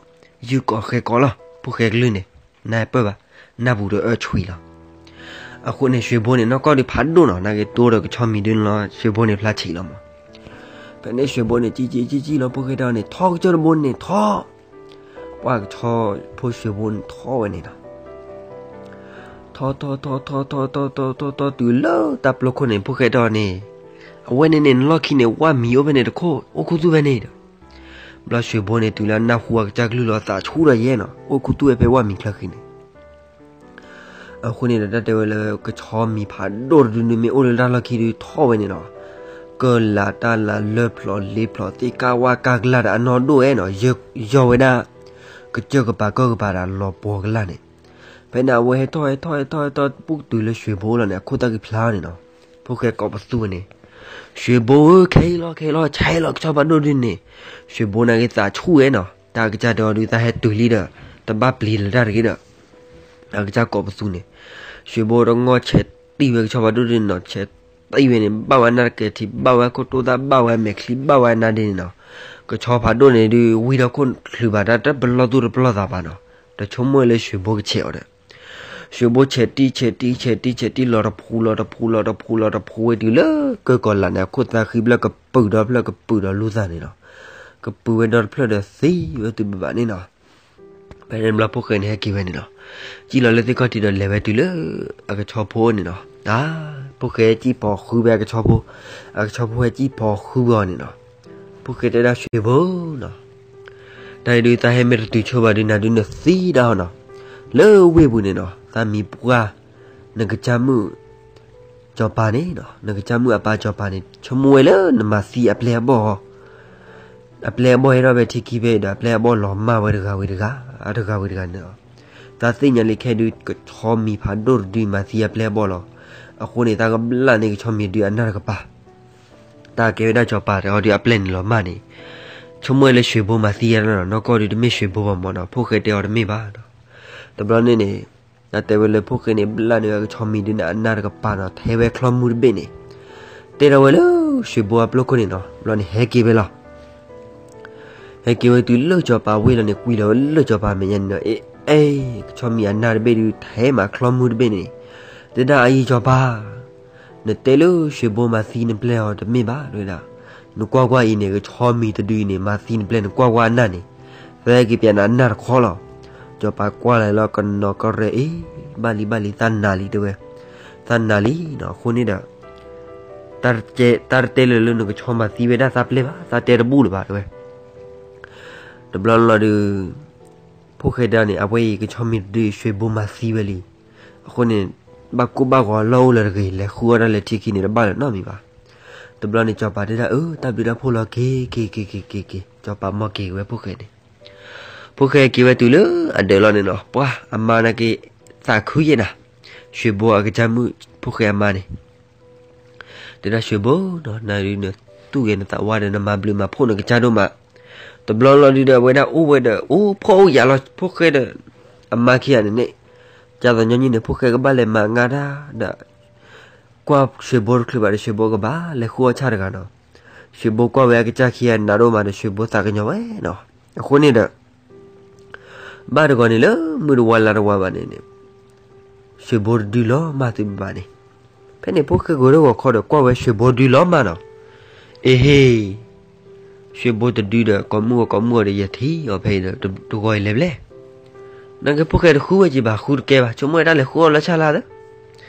ယုၢ်ကိးဃဲကိးလီၤ ဖိၣ်ဃဲအကလုၢ်န့ၣ်, နၢ်ပၢၢ်ဘၣ်, နၢ်ပူၤဒီးအၢဆွံလီၤ အဃိန့ၣ် ရွှေဘိန့ၣ် နီၢ်ကီၢ်ဒုးဖးဒိၣ်နီၤ နာ်က့တိဒီးကဆီမံၤဒုန့ၣ်လီၤ ရွှေဘိန့ၣ်ဖျါဆံးလီၤမး, ဖဲန့ၣ် ရွှေဘိန့ၣ် ကံၣ်ကံၣ်ကံၣ်ကံၣ်လီၤ ဖိၣ်ဃဲတဲအီၤန့ၣ် ထီၣ်ကစၢၢ်တဘိန့ၣ်ထီၣ်, ပှၢ်ကဆီဖိရွှေဘိန့ၣ်ထီၣ်ဝဲန့ၣ်လီၤ ထီၣ်ထီၣ်ထီၣ်ထီၣ်ထီၣ်ထီၣ်ထီၣ်ထီၣ်ထီၣ်တုၤလၢတၢ်ပျီခိၣ်န့ၣ် ဖိၣ်ဃဲတဲအီၤန့ၣ်, အဝဲန့ၣ်န့ၣ် နလီၢ်ခံန့ၣ် ဝၣ်မံၤအိၣ်ဖဲန့ၣ်တခိၣ် အိၣ်ခူသူၣ်ဖဲန့ၣ်ဒီး, ဘျီရွှေဘိန့ၣ်တုၤလၢနၢ်ဟူအကစၢ်ကလုၢ်လီၤသးဆူၣ်ဒီးယဲနီၤ အိၣ်ခူသူၣ်ဝဲဖဲဝၣ်မံၤချၢဃံန့ၣ် အဃိန့ၣ်ဒီးတၢ်တဲဝဲလၢကဆီမံၤဖးဒိၣ်တဒုဒုမ့ၢ်အိၣ်လၢတၢ်လီၢ်ခံဒုးထီၣ်ဝဲန့ၣ်လီၤ, ကၢၢ်လၢ်တၢ်လၢ်လၢဖျိးလ့ဖျိးသ့ၣ်ကၢ်ဝၣ်ကၢ်ကလၢ်ဒီးအနီၢ်ဒိၣ်ဝဲနီၤ, ယီၢ်ဝဲဒၣ် ကစၢၢ်ကပၤကၢၢ်ကပၤဒီးလီၤပှီၤကလၢ်န့ၣ်, ဖဲန့ၣ်အဝဲဟဲထီၣ်ဟဲထီၣ်ဟဲထီၣ်ဟဲထီၣ်ပူၣ်တုၤလၢရွှေဘိလီၤန့ၣ် အခိၣ်သၣ်ကံဖျါန့ၣ်နီၤ, ဖိၣ်ဃဲကိးပသူဝဲန့ၣ်, ရွှေဘိဧၢ ခဲအံၤလီၤခဲအံၤလီၤ ဆဲးလီၤကဆီဖးဒိၣ်ဒုန့ၣ်, ရွှေဘိန့ၣ်က့ၤသးဆူၣ်ဝဲနီၤ တၢ်ကစၢ်တဲအီၤဒုးသးဟဲတုၤလံဒီး, တဘၣ်ပျံၤလၢၤတၢ်တဂ့ၤဒီး အကစၢ်ကိးပသူန့ၣ်, ရွှေဘိတဂီၢ်ဆဲးတံၢ်ဝဲကဆီဖးဒိၣ်ဒုန့ၣ်နီၤ ဆဲးတံၢ်ဝဲန့ၣ် ဘၣ်ဝဲနၢ်တကဲထံ ဘၣ်ဝဲခိၣ်တိၢ်သၣ် ဘၣ်ဝဲမဲာ်ချံ ဘၣ်ဝဲနါဒ့န့ၣ်နီၤ, ကဆီဖးဒိၣ်န့ၣ်ဒုး ဝံထီၣ်ခိၣ်ချုးဘၣ်တၢ်တပလီၢ်သူၣ်တပလီၢ်သးဘၣ်နီၤ, ဒီးဆိကမိၣ်ဝဲလၢရွှေဘိကဆဲးအီၤဒီး ရွှေဘိဆဲးတံၢ်ဆဲးတံၢ်ဆဲးတံၢ်ဆဲးတံၢ် လီၤတဖှူလီၤတဖှူလီၤတဖှူလီၤတဖှူဝဲတုၤလၢကၢၢ်ကီၤလးန့ၣ် အခိၣ်သၣ်ဃံဘျၢၣ်ကပုာ်ဒီဖျၢၣ်ကပုာ်ဒီးလူသးန့ၣ်လီၤ, ကပုာ်ဝဲဒီတဖျၢၣ်ဒီးသံဝဲတုၤဘၣ်ဘၣ်န့ၣ်နီၤ, ဖဲန့ၣ်ဘျီဖိၣ်ဃဲန့ၣ်ဟဲက့ၤဝဲန့ၣ်လီၤ, ကံၣ်လီၤလၢသ့ၣ်ခီၣ်ထံးဒီးလဲၤဝဲတုၤလၢ အကဆီဖိန့ၣ်နီၤ, တၢ် ဖိၣ်ဃဲကံၣ်ဖီဃုဝဲအကဆီဖိ, အကဆီဖိဟဲကံၣ်ဖီဃုဝဲအီၤန့ၣ်နီၤ, ဖိၣ်ဃဲတဲဒၣ်ရွှေဘိနီၤ တၢ်အံၤဒုးသးဟဲမ့ၢ်တတုၤဆိဘၣ်ဒုးနၤဒုးနသံဒၣ်အီၤနီၤ, လၢဝ့ၢ်ပူၤန့ၣ်နီၤ သးမံၤပှၢ် နကစၢ်မုၣ် စီၤပၤန့ၣ်နီၤ နကစၢ်မုၣ်အပၢ်စီၤပၤန့ၣ် ဆိကမိၣ်ဝဲလၢနမၤသံအပျဲၢ်အဘီၣ်အီၤ, အပျဲၢ်အဘီၣ်ဟဲထီၣ်ဖဲထံခံဖဲအံၤဒီး အပျဲၢ်အဘီၣ်လီၤမၢ်ဝဲတဂၤဝံၤတဂၤ တဂၤဝံၤတဂၤန့ၣ်လီၤ, သးသ့ၣ်ညါလံခဲဒုး ကဆီမံၤဖးဒိၣ်တဒုမၤသံအပျဲၢ်အဘီၣ်လီၤ, အဃိန့ၣ် သးကဘျၣ်န့ၢ်ကဆီမံၤဒုးအနၢ်တကပၤ တၢ်ကဲဝဲဒၣ်စီၤပၤတအီၤဒုးအပျဲၢ်န့ၣ်လီၤမၢ်န့ၣ်, ဆိကမိၣ်ဝဲလၢရွှေဘိမၤသံယဲနီၤ နီၢ်ကီၢ်ဒုးတမ့ၢ်ရွှေဘိဘၣ်မၢ်နီၤ ဖိၣ်ဃဲတဲအီၤတမ့ၢ်ဘၣ်နီၤ, တဘျီန့ၣ်န့ၣ် တၢ်တဲဝဲလၢဖိၣ်ဃဲန့ၣ် ဘျၣ်န့ၢ်အကဆီမံၤဒုးန့ၣ်အနၢ်တကပၤနီၤ ထဲဝဲချီမူတဘ့ၣ်န့ၣ်, တဲဒီးဝဲလၢရွှေဘိအပျီခိၣ်န့ၣ်နီၤ ဘျီန့ၣ်ဟဲက့ၤဝဲလီၤ ဟဲက့ၤဝဲတုၤလၢစီၤပၤဝ့ၢ်လီၤန့ၣ် ကွံာ်လီၤဝဲလၢစီၤပၤမဲာ်ညါန့ၣ်နီၤ အ့ အဲ ကဆီမံၤအနၢ်တဘ့ၣ်ဒုး ထဲမးချီမူတဘ့ၣ်န့ၣ်, တဲဒၣ်အအံၤစီၤပၤ, နတဲလၢရွှေဘိမၤသံနပျဲၢ်အီၤတမ့ၢ်ဘၣ် တဲဝဲဒၣ်, နကွၢ်ကွၢ်အံၤန့ၣ် ကဆီမံၤတဒုအံၤန့ၣ် မၤသံနပျဲၢ် နကွၢ်ကွၢ်အနၢ်န့ၣ်, သးဟဲက့ၤပျဲနၤအနၢ်တခီလီၤ, စီၤပၤကွၢ်လီၤလီၤကနီၤကရဲၣ်အ့ ဘၣ်လံဘၣ်လံ သးနာ်လံတဲဝဲ, သးနာ်လံနီၤ အဃိန့ၣ်ဒီး တၢ်တတဲလၢၤလၢနကဆီမၤသံဝဲဒၣ်သးပျဲၢ်ဘၣ် သးတဲတဘူၣ်လၢၤဘၣ်တဲဝဲ, တဘျီလီၤဒုး ဖိၣ်ဃဲဒၣ်န့ၣ် အဝဲအံၤကဆီမံၤတဒု ရွှေဘိမၤသံဝဲလံ, အဃိန့ၣ် ဘၣ်ကိၢ်ဘၣ်ဂီၤလီၢ်အိၣ်လၢၤတဂ့ၤ လဲၤဃုအီၣ်တၢ်လၢထံခံန့ၣ် တဘၣ်လၢၤနီတမံၤဘၣ်, တဘျီန့ၣ် စီၤပၤတဲဒၣ် အၢ တၢ်ဘျုးတၢ်ဖှိၣ်လီၤ က့ၤက့ၤက့ၤက့ၤက့ၤက့ၤ စီၤပၤမ့ၢ်က့ၤဝဲဖိၣ်ဃဲန့ၣ်, ဖိၣ်ဃဲက့ၤဝဲတုၤလၢအဒၢးလီၤန့ၣ်နီၤ ပှၢ်အမါနာ်က့ၤ သးခုယဲၢ်နၤ, ရွှေဘိအကစၢ်မုၣ် ဖိၣ်ဃဲအမါန့ၣ် တဲဒၣ်ရွှေဘိနီၤ နၤဒုးနသူၣ်ဂဲၤနသးဝါဒီး နမၤဘျုးမၤဖှိၣ်နကစၢ်ဒိၣ်မး, တဘျီလီၤဒုးဒီး အဝဲဒၣ်အိၣ်ဝဲဒီး အိၣ်ဖှီၣ်အိၣ်ယာ်လီၤ ဖိၣ်ဃဲဒီး အမါခံဂၤန့ၣ်န့ၣ်, ကၢ်သးညီနုၢ်န့ၣ် ဖိၣ်ဃဲကဘၣ်လဲၤမၤငါတၢ်ဒီး ကွၢ်ရွှေဘိတချုးဘၣ်ဒီး ရွှေဘိကဘၣ်လဲၤဃုအီၣ်ဆၣ်တဂၤနီၤ, ရွှေဘိကွၢ်ဝဲအကစၢ်ခံဂၤနးဒိၣ်မးဒီး ရွှေဘိသးကညီၤဝဲနီၤ, အဃိန့ၣ်ဒီး ဘၣ်တဂီၤန့ၣ်လၢမုၢ်တဝါလါတဝါဘၣ်န့ၣ်န့ၣ်, ရွှေဘိတဒုလီၤမၢ်သုဘၣ်န့ၣ်, ဖဲန့ၣ်ဖိၣ်ဃဲဂဲၤထီၣ်ဂီၤခီဒီး ကွၢ်ဝဲရွှေဘိတဒုလီၤမးနီၤ. အ့ဟ့ၣ်, ရွှေဘိတဒုဒီး ကိးမုၢ်ဂီၤကိးမုၢ်ဂီၤဒီး ယထံၣ်အီၤဖဲအံၤဒီး တဂီၤအံၤလဲၤဘျဲၣ်. နာ်က့ဖိၣ်ဃဲတဃုဝဲက့ၤဘၣ် ဃုတကဲဘၣ် ဆိကမိၣ်ဝဲတၢ်လဲၤဃုအီၣ်လီၤဆၣ်လၢသၢ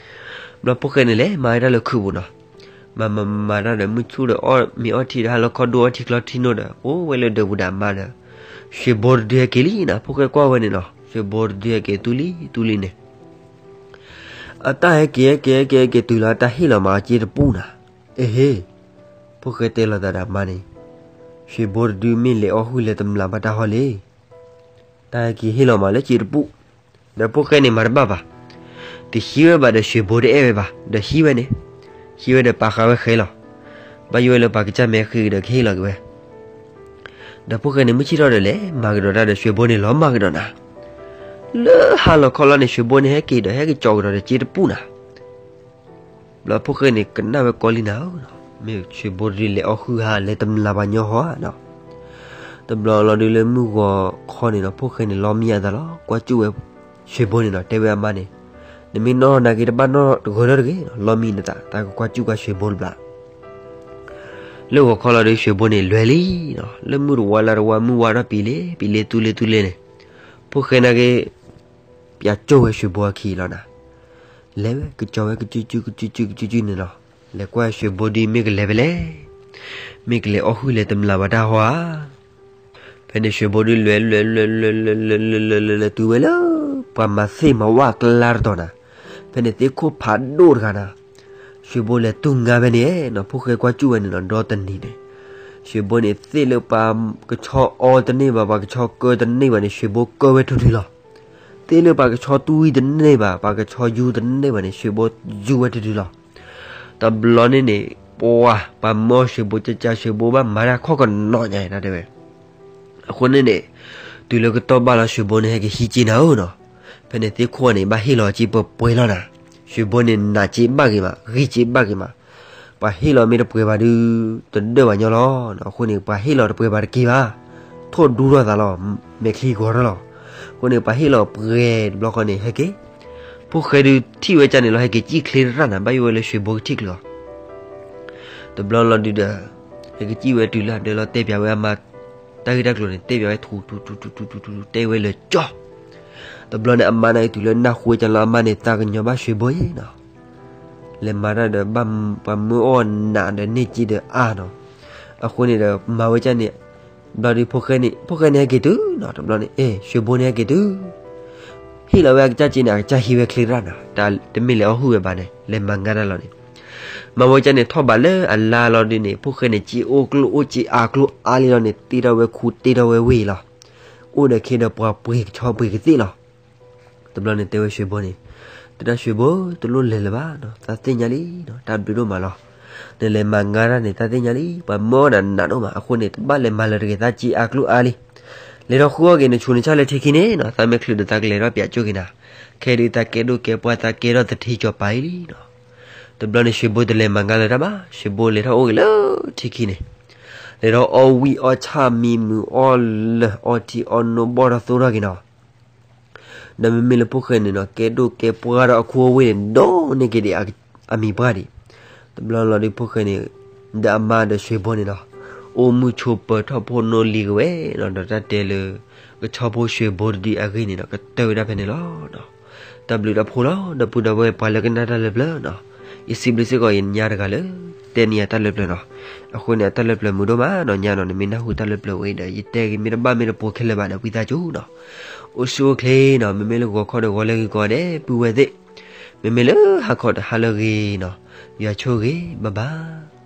ဘျီဖိၣ်ဃဲန့ၣ်လဲၤမၤဝဲတၢ်လၢခုးပူၤနီၤ. မၤမၤမၤတၢ်ဒီး မုၢ်ဆူၣ်ဒီးအီၣ်မ့ၤအီထံဒီး ဟါလီၤခီဒိၣ်အီထံချီထံနိဒီး အိၣ်ဝဲလၢဒၢးပူၤဒီးအမါဒီး ရွှေဘိတဒုဟဲက့ၤလံနီၤ. ဖိၣ်ဃဲကွၢ်ဝဲန့ၣ်နီၤ ရွှေဘိတဒုဟဲက့ၤသူလံသူလံန့ၣ် အတၢ်ဟဲက့ၤဟဲက့ၤဟဲက့ၤ ဟဲက့ၤတုၤလီၤ တၢ်ဟ့ၣ်လီၤမးအီၤစ့တပူၤနီၤ. အ့ဟ့ၣ်, ဖိၣ်ဃဲတဲလိာ်သးဒီးအမါန့ၣ်, ရွှေဘိတဒုမ့ၢ်လဲၤအီၣ်ဟုၣ်လဲၤတမျးဘၣ်တၢ်ဟီလံ. တၢ်ဟဲက့ၤဟ့ၣ်လီၤမးလၢစ့တပူၤ, ဒီးဖိၣ်ဃဲန့ၣ်မၤတဘၣ်ဘၣ်. တဟံးဝဲဘၣ်ဒီးရွှေဘိတအဲၣ်ဝဲဘၣ်, ဒီးဟံးဝဲန့ၣ်, ဟံးဝဲဒီးပာ်ဃာ်ဝဲဃဲလီၤ. ဘၣ်ယိၣ်ဝဲလၢပှၤကစၢ်မ့ၢ်ဃ့ကဒီးကဟ့ၣ်လီၤက့ၤဝဲ ဒီးဖိၣ်ဃဲန့ၣ်မုၢ်ဆ့ၣ်ထီၣ်ဒီးလဲၤမၤကဒီးတၢ်ဒီး ရွှေဘိန့ၣ်လီၤမၢ်ကဒီးနၤ. လၢဟါလီၤခီလီၤန့ၣ် ရွှေဘိန့ၣ်ဟဲက့ၤဒီး ဟဲက့ၤကၠီကဒီးဒီးစ့တပူၤနၤ. ဘျီဖိၣ်ဃဲန့ၣ်ကနၣ်ဝဲကီလံနၤဧၢ, မ့ၢ်ရွှေဘိတဒုလဲၤအီၣ်ဟုၣ်ဟါ လဲၤတမျးဘၣ်ညီဟီဧါနီၤ. တဘျီလီၤဒုးလၢမုၢ်ဂီၤခီန့ၣ်ဒီး ဖိၣ်ဃဲန့ၣ် လီမံအသးလီၤ ကွၢ်စူၣ်ဝဲ ရွှေဘိန့ၣ်ဒီး တဲဝဲအမါန့ၣ်, နမ့ၢ်နီၢ်နာ်က့တဘၣ်နီၢ်တဂၢၢ်လၢတဂ့ၤ, လီမံနသး သးကကွၢ်စူၣ်ကွၢ်ရွှေဘိတဘျီ လၢဂီၤခီလီၤဒီး ရွှေဘိန့ၣ်လဲၤလံနီၤ. လၢမုၢ်တဝါလါတဝါ မုၢ်ဝါထီၣ်ပံၤလံ ပံၤလံသူလံသူလံန့ၣ်, ဖိၣ်ဃဲနာ်က့ ပၠးကၠိၣ်ဝဲရွှေဘိအခံလီၤနၤ. လဲၤဝဲကကၠီဝဲကကၠူၣ်ကၠူၣ်ကကၠူၣ်ကၠူၣ်န့ၣ်လီၤ. လဲၤကွၢ်ရွှေဘိဒုးမ့ၢ်ကလဲၤဖဲလဲၣ်, မ့ၢ်ကလဲၤအီၣ်ဟုၣ်လဲၤတမျးဘၣ်တၢ်ဟီဧါ. ဖဲန့ၣ်ရွှေဘိဒုးလဲၤလဲၤလဲၤလဲၤလဲၤလဲၤလဲၤလဲၤလဲၤ လဲၤတုၤဝဲလၢ ပှၤမၤသ့ၣ်မၤဝၣ်ကျါတတီၤနၤ. ဖဲန့ၣ်သ့ၣ်ခိၣ်ဖးဒိၣ်တဂၤနၤ. ရွှေဘိလဲၤတူၢ်ငါဖဲန့ၣ်နီၤ, ဖိၣ်ဃဲကွၢ်စူၣ်ဝဲန့ၣ်နီၤ ဒီတနံၤန့ၣ်, ရွှေဘိန့ၣ်သ့ၣ်လၢပှၤကဆီအီတန့ၢ်ဘၣ် ပှၤကဆီကၢတန့ၢ်ဘၣ်န့ၣ် ရွှေဘိကၢဝဲထုထုလီၤ. သ့ၣ်လၢပှၤကဆီတွံတန့ၢ်ဘၣ် ပှၤကဆီယူတန့ၢ်ဘၣ်န့ၣ် ရွှေဘိယူဝဲထုထုလီၤ. တဘျီန့ၣ်န့ၣ် ပှၤ ပှၤမၢအီၣ်ရွှေဘိကကၢ ရွှေဘိဘၣ်မၤတၢ်ခီၣ်ကနီၤညါတၢ်တဲဝဲ. အဃိန့ၣ်န့ၣ် တုၤလၢကတီၢ်ဘၣ်လီၤ ရွှေဘိန့ၣ်ဟဲက့ၤဟံးက့နၤဧၢနီၤ. ဖဲန့ၣ်သ့ၣ်ခိၣ်န့ၣ် ဘၣ်ဟ့ၣ်လီၤက့ပှဲၤပှဲၤလီၤနၤ. ရွှေဘိန့ၣ်နာ်က့ဘၣ်ဂ့ၤမး ဂံၢ်က့ဘၣ်ဂ့ၤမး. ပှၤဟ့ၣ်လီၤမ့ၢ်တပှဲၤဘၣ်ဒုး တဒၢၣ်ဘၣ်ညီလီၤ. အဃိန့ၣ် ပှၤဟ့ၣ်လီၤတပှဲၤဘၣ်တက့ၢ်ဘၣ်. ထိၣ်ဒူထီၣ်သးလီၤ, မဲာ်ချံဂီၤထီၣ်လီၤ. အဃိန့ၣ် ပှၤဟ့ၣ်လီၤပှဲၤတဘျီဃီန့ၣ် ဟဲက့ၤ ဖိၣ်ဃဲဒုးထံၣ်ဝဲကၢ်န့ၣ်လီၤ ဟဲက့ၤစံၣ်ချ့တရၣ်နၤ ဘၣ်ယိၣ်ဝဲလၢရွှေဘိကထံၣ်ကျၢၤအီၤ. တဘျီလီၤဒုးဒီး ဟဲက့ၤစံၣ်ဝဲတုၤလၢအဒၢလီၤတဲပၠးဝဲအမါ တၢ်ဂ့ၢ်တၢ်ကျိၤန့ၣ် တဲပၠးဝဲထူထူထူထူထူထူ တဲဝဲလၢာ်ကၠီ. တဘျီန့ၣ်အမါန့ၣ်တုၤလၢနၢ်ဟူဝဲကၢ်လီၤ အမါန့ၣ်သးကညီၤဘၣ်ရွှေဘိအံၤနီၤ. လဲၤမၤတၢ်ဒီး ပှၤမၢအီၣ်နးဒီးန့ၢ်က့ဒီးအါနီၤ. အဃိန့ၣ်ဒီး မၤဝဲကၢ်န့ၣ် ဘျီဒုးဖိၣ်ဃဲန့ၣ် ဖိၣ်ဃဲန့ၣ်ဟဲက့ၤတုၤနီၤ တဘျီန့ၣ် အဲ ရွှေဘိန့ၣ်ဟဲက့ၤတုၤ ဟ့ၣ်လီၤဝဲအကစၢ်စ့န့ၣ် အကစၢ်ဟံးဝဲချ့တရၣ်နီၤ တၢ်တမ့ၢ်လဲၤအီၣ်ဟုၣ်ဝဲဘၣ်န့ၣ် လဲၤမၤငါတၢ်လီၤန့ၣ်. မၤဝဲကၢ်န့ၣ်ထီၣ်ဘးလၢအလါလီၤဒုးန့ၣ် ဖိၣ်ဃဲန့ၣ် စ့အိၣ်ကျိၣ်အိၣ်စ့အါကျိၣ်အါလံလီၤန့ၣ် တ့ထီၣ်ဝဲခူတ့ထီၣ်ဝဲဝ့ၢ်လီၤ. အိၣ်ဒီးခ့ဒီးပှၤပှ့ၤကဆီပှ့ၤကသ့ၣ်လီၤ. တဘျီန့ၣ်တဲဝဲရွှေဘိန့ၣ်, တဒၣ်ရွှေဘိ တလိၣ်လဲၤလၢၤဘၣ်နီၤ သးသ့ၣ်ညါလံနီၤ တၢ်ဘျုးဒိၣ်မးလီၤ. နလဲၤမၤငါတၢ်န့ၣ် သးသ့ၣ်ညါလံ ပှၤမၢအီၣ်နၤနးဒိၣ်မး အဃိန့ၣ် တဘၣ်လဲၤမၤလၢၤတဂ့ၤ သးစ့အါကျိၣ်အါလံ. လဲၤထီၣ်ဃုအီၣ်က့ၤ နဆူးနဆၣ်လၢထံခံန့ၣ်နီၤ သးမဲာ်ချံဒီးသးကလဲၤထီၣ်ပၠးကၠိက့ၤနၤ. ခဲဒုးသးကဲဒိၣ်ကဲပှၢ် သးကဲထီၣ်သထ့ကၠီၤပၤအံၤလံနီၤ. တဘျီန့ၣ် ရွှေဘိတလဲၤမၤငါလၢၤတၢ်ဘၣ် ရွှေဘိလဲၤထီၣ်အိၣ်က့ၤလၢထံခံန့ၣ်, လဲၤထီၣ်အီၣ်ဝံၣ်အီၣ်ဆၣ်မံမုာ်အီၣ်လၢာ်အီထံအီနိဘီၣ်ထီၣ်သိထီၣ်က့ၤနီၤ. ဒီးမ့မ့ၢ်လၢဖိၣ်ဃဲန့ၣ်နီၤ ကဲဒိၣ်ကဲပှၢ်ဒီးအခိအဝ့ၢ်န့ၣ် ဒိၣ်န့ၢ်က့ၤဒံးအမံၤပှၢ်ဒံး. တဘျီလီၤဒုးဖိၣ်ဃဲန့ၣ် ဒီးအမါဒီးရွှေဘိန့ၣ်နီၤ အိၣ်မုာ်ဆိးပၢၤထီၣ်ဖိနီၢ်လံၤက့ၤဝဲနီၤ ဒီးတၢ်တဲလၢ ကဆီဖိရွှေဘိတဒုအဂ့ၢ်န့ၣ်နီၤ ကတၢၢ်ဝဲဒၣ်ဖဲန့ၣ်လီၤ. တၢ်ဘျုးတၢ်ဖှိၣ်လီၤ ဒီပုၢ်ဒီဝဲၢ်ပှၤလၢကနၣ်တၢ်လၢပျၢၤနီၤ. ယစံးဘျုးစ့ၢ်ကီးယညါတဂၤလၢ တဲန့ၢ်ယၤတၢ်လၢပျၢၤနီၤ. အဃိန့ၣ် အတၢ်လၢပျၢၤမုာ်ဒိၣ်မးနီၤ ညါနီၤ နမ့ၢ်နၢ်ဟူတၢ်လၢပျၢၤဝဲဒီး ယတဲဂ့ၤမ့ၢ်တဘၣ်မ့ၢ်တပိၤခဲလၢာ်ဘၣ်ဒီး ဝံသးစူၤနီၤ အိၣ်ဆူၣ်အိၣ်ချ့နီၤ မ့မ့ၢ်လၢဂီၤခီဒီးဂီၤလၢဂ့ၤကိးဂၤဒဲး ပုၢ်ဝဲၢ်သ့ၣ် မ့မ့ၢ်လၢဟါခီဒီးဟါလၢဂ့ၤနီၤ ယွၤဆိၣ်ဂ့ၤ bye bye.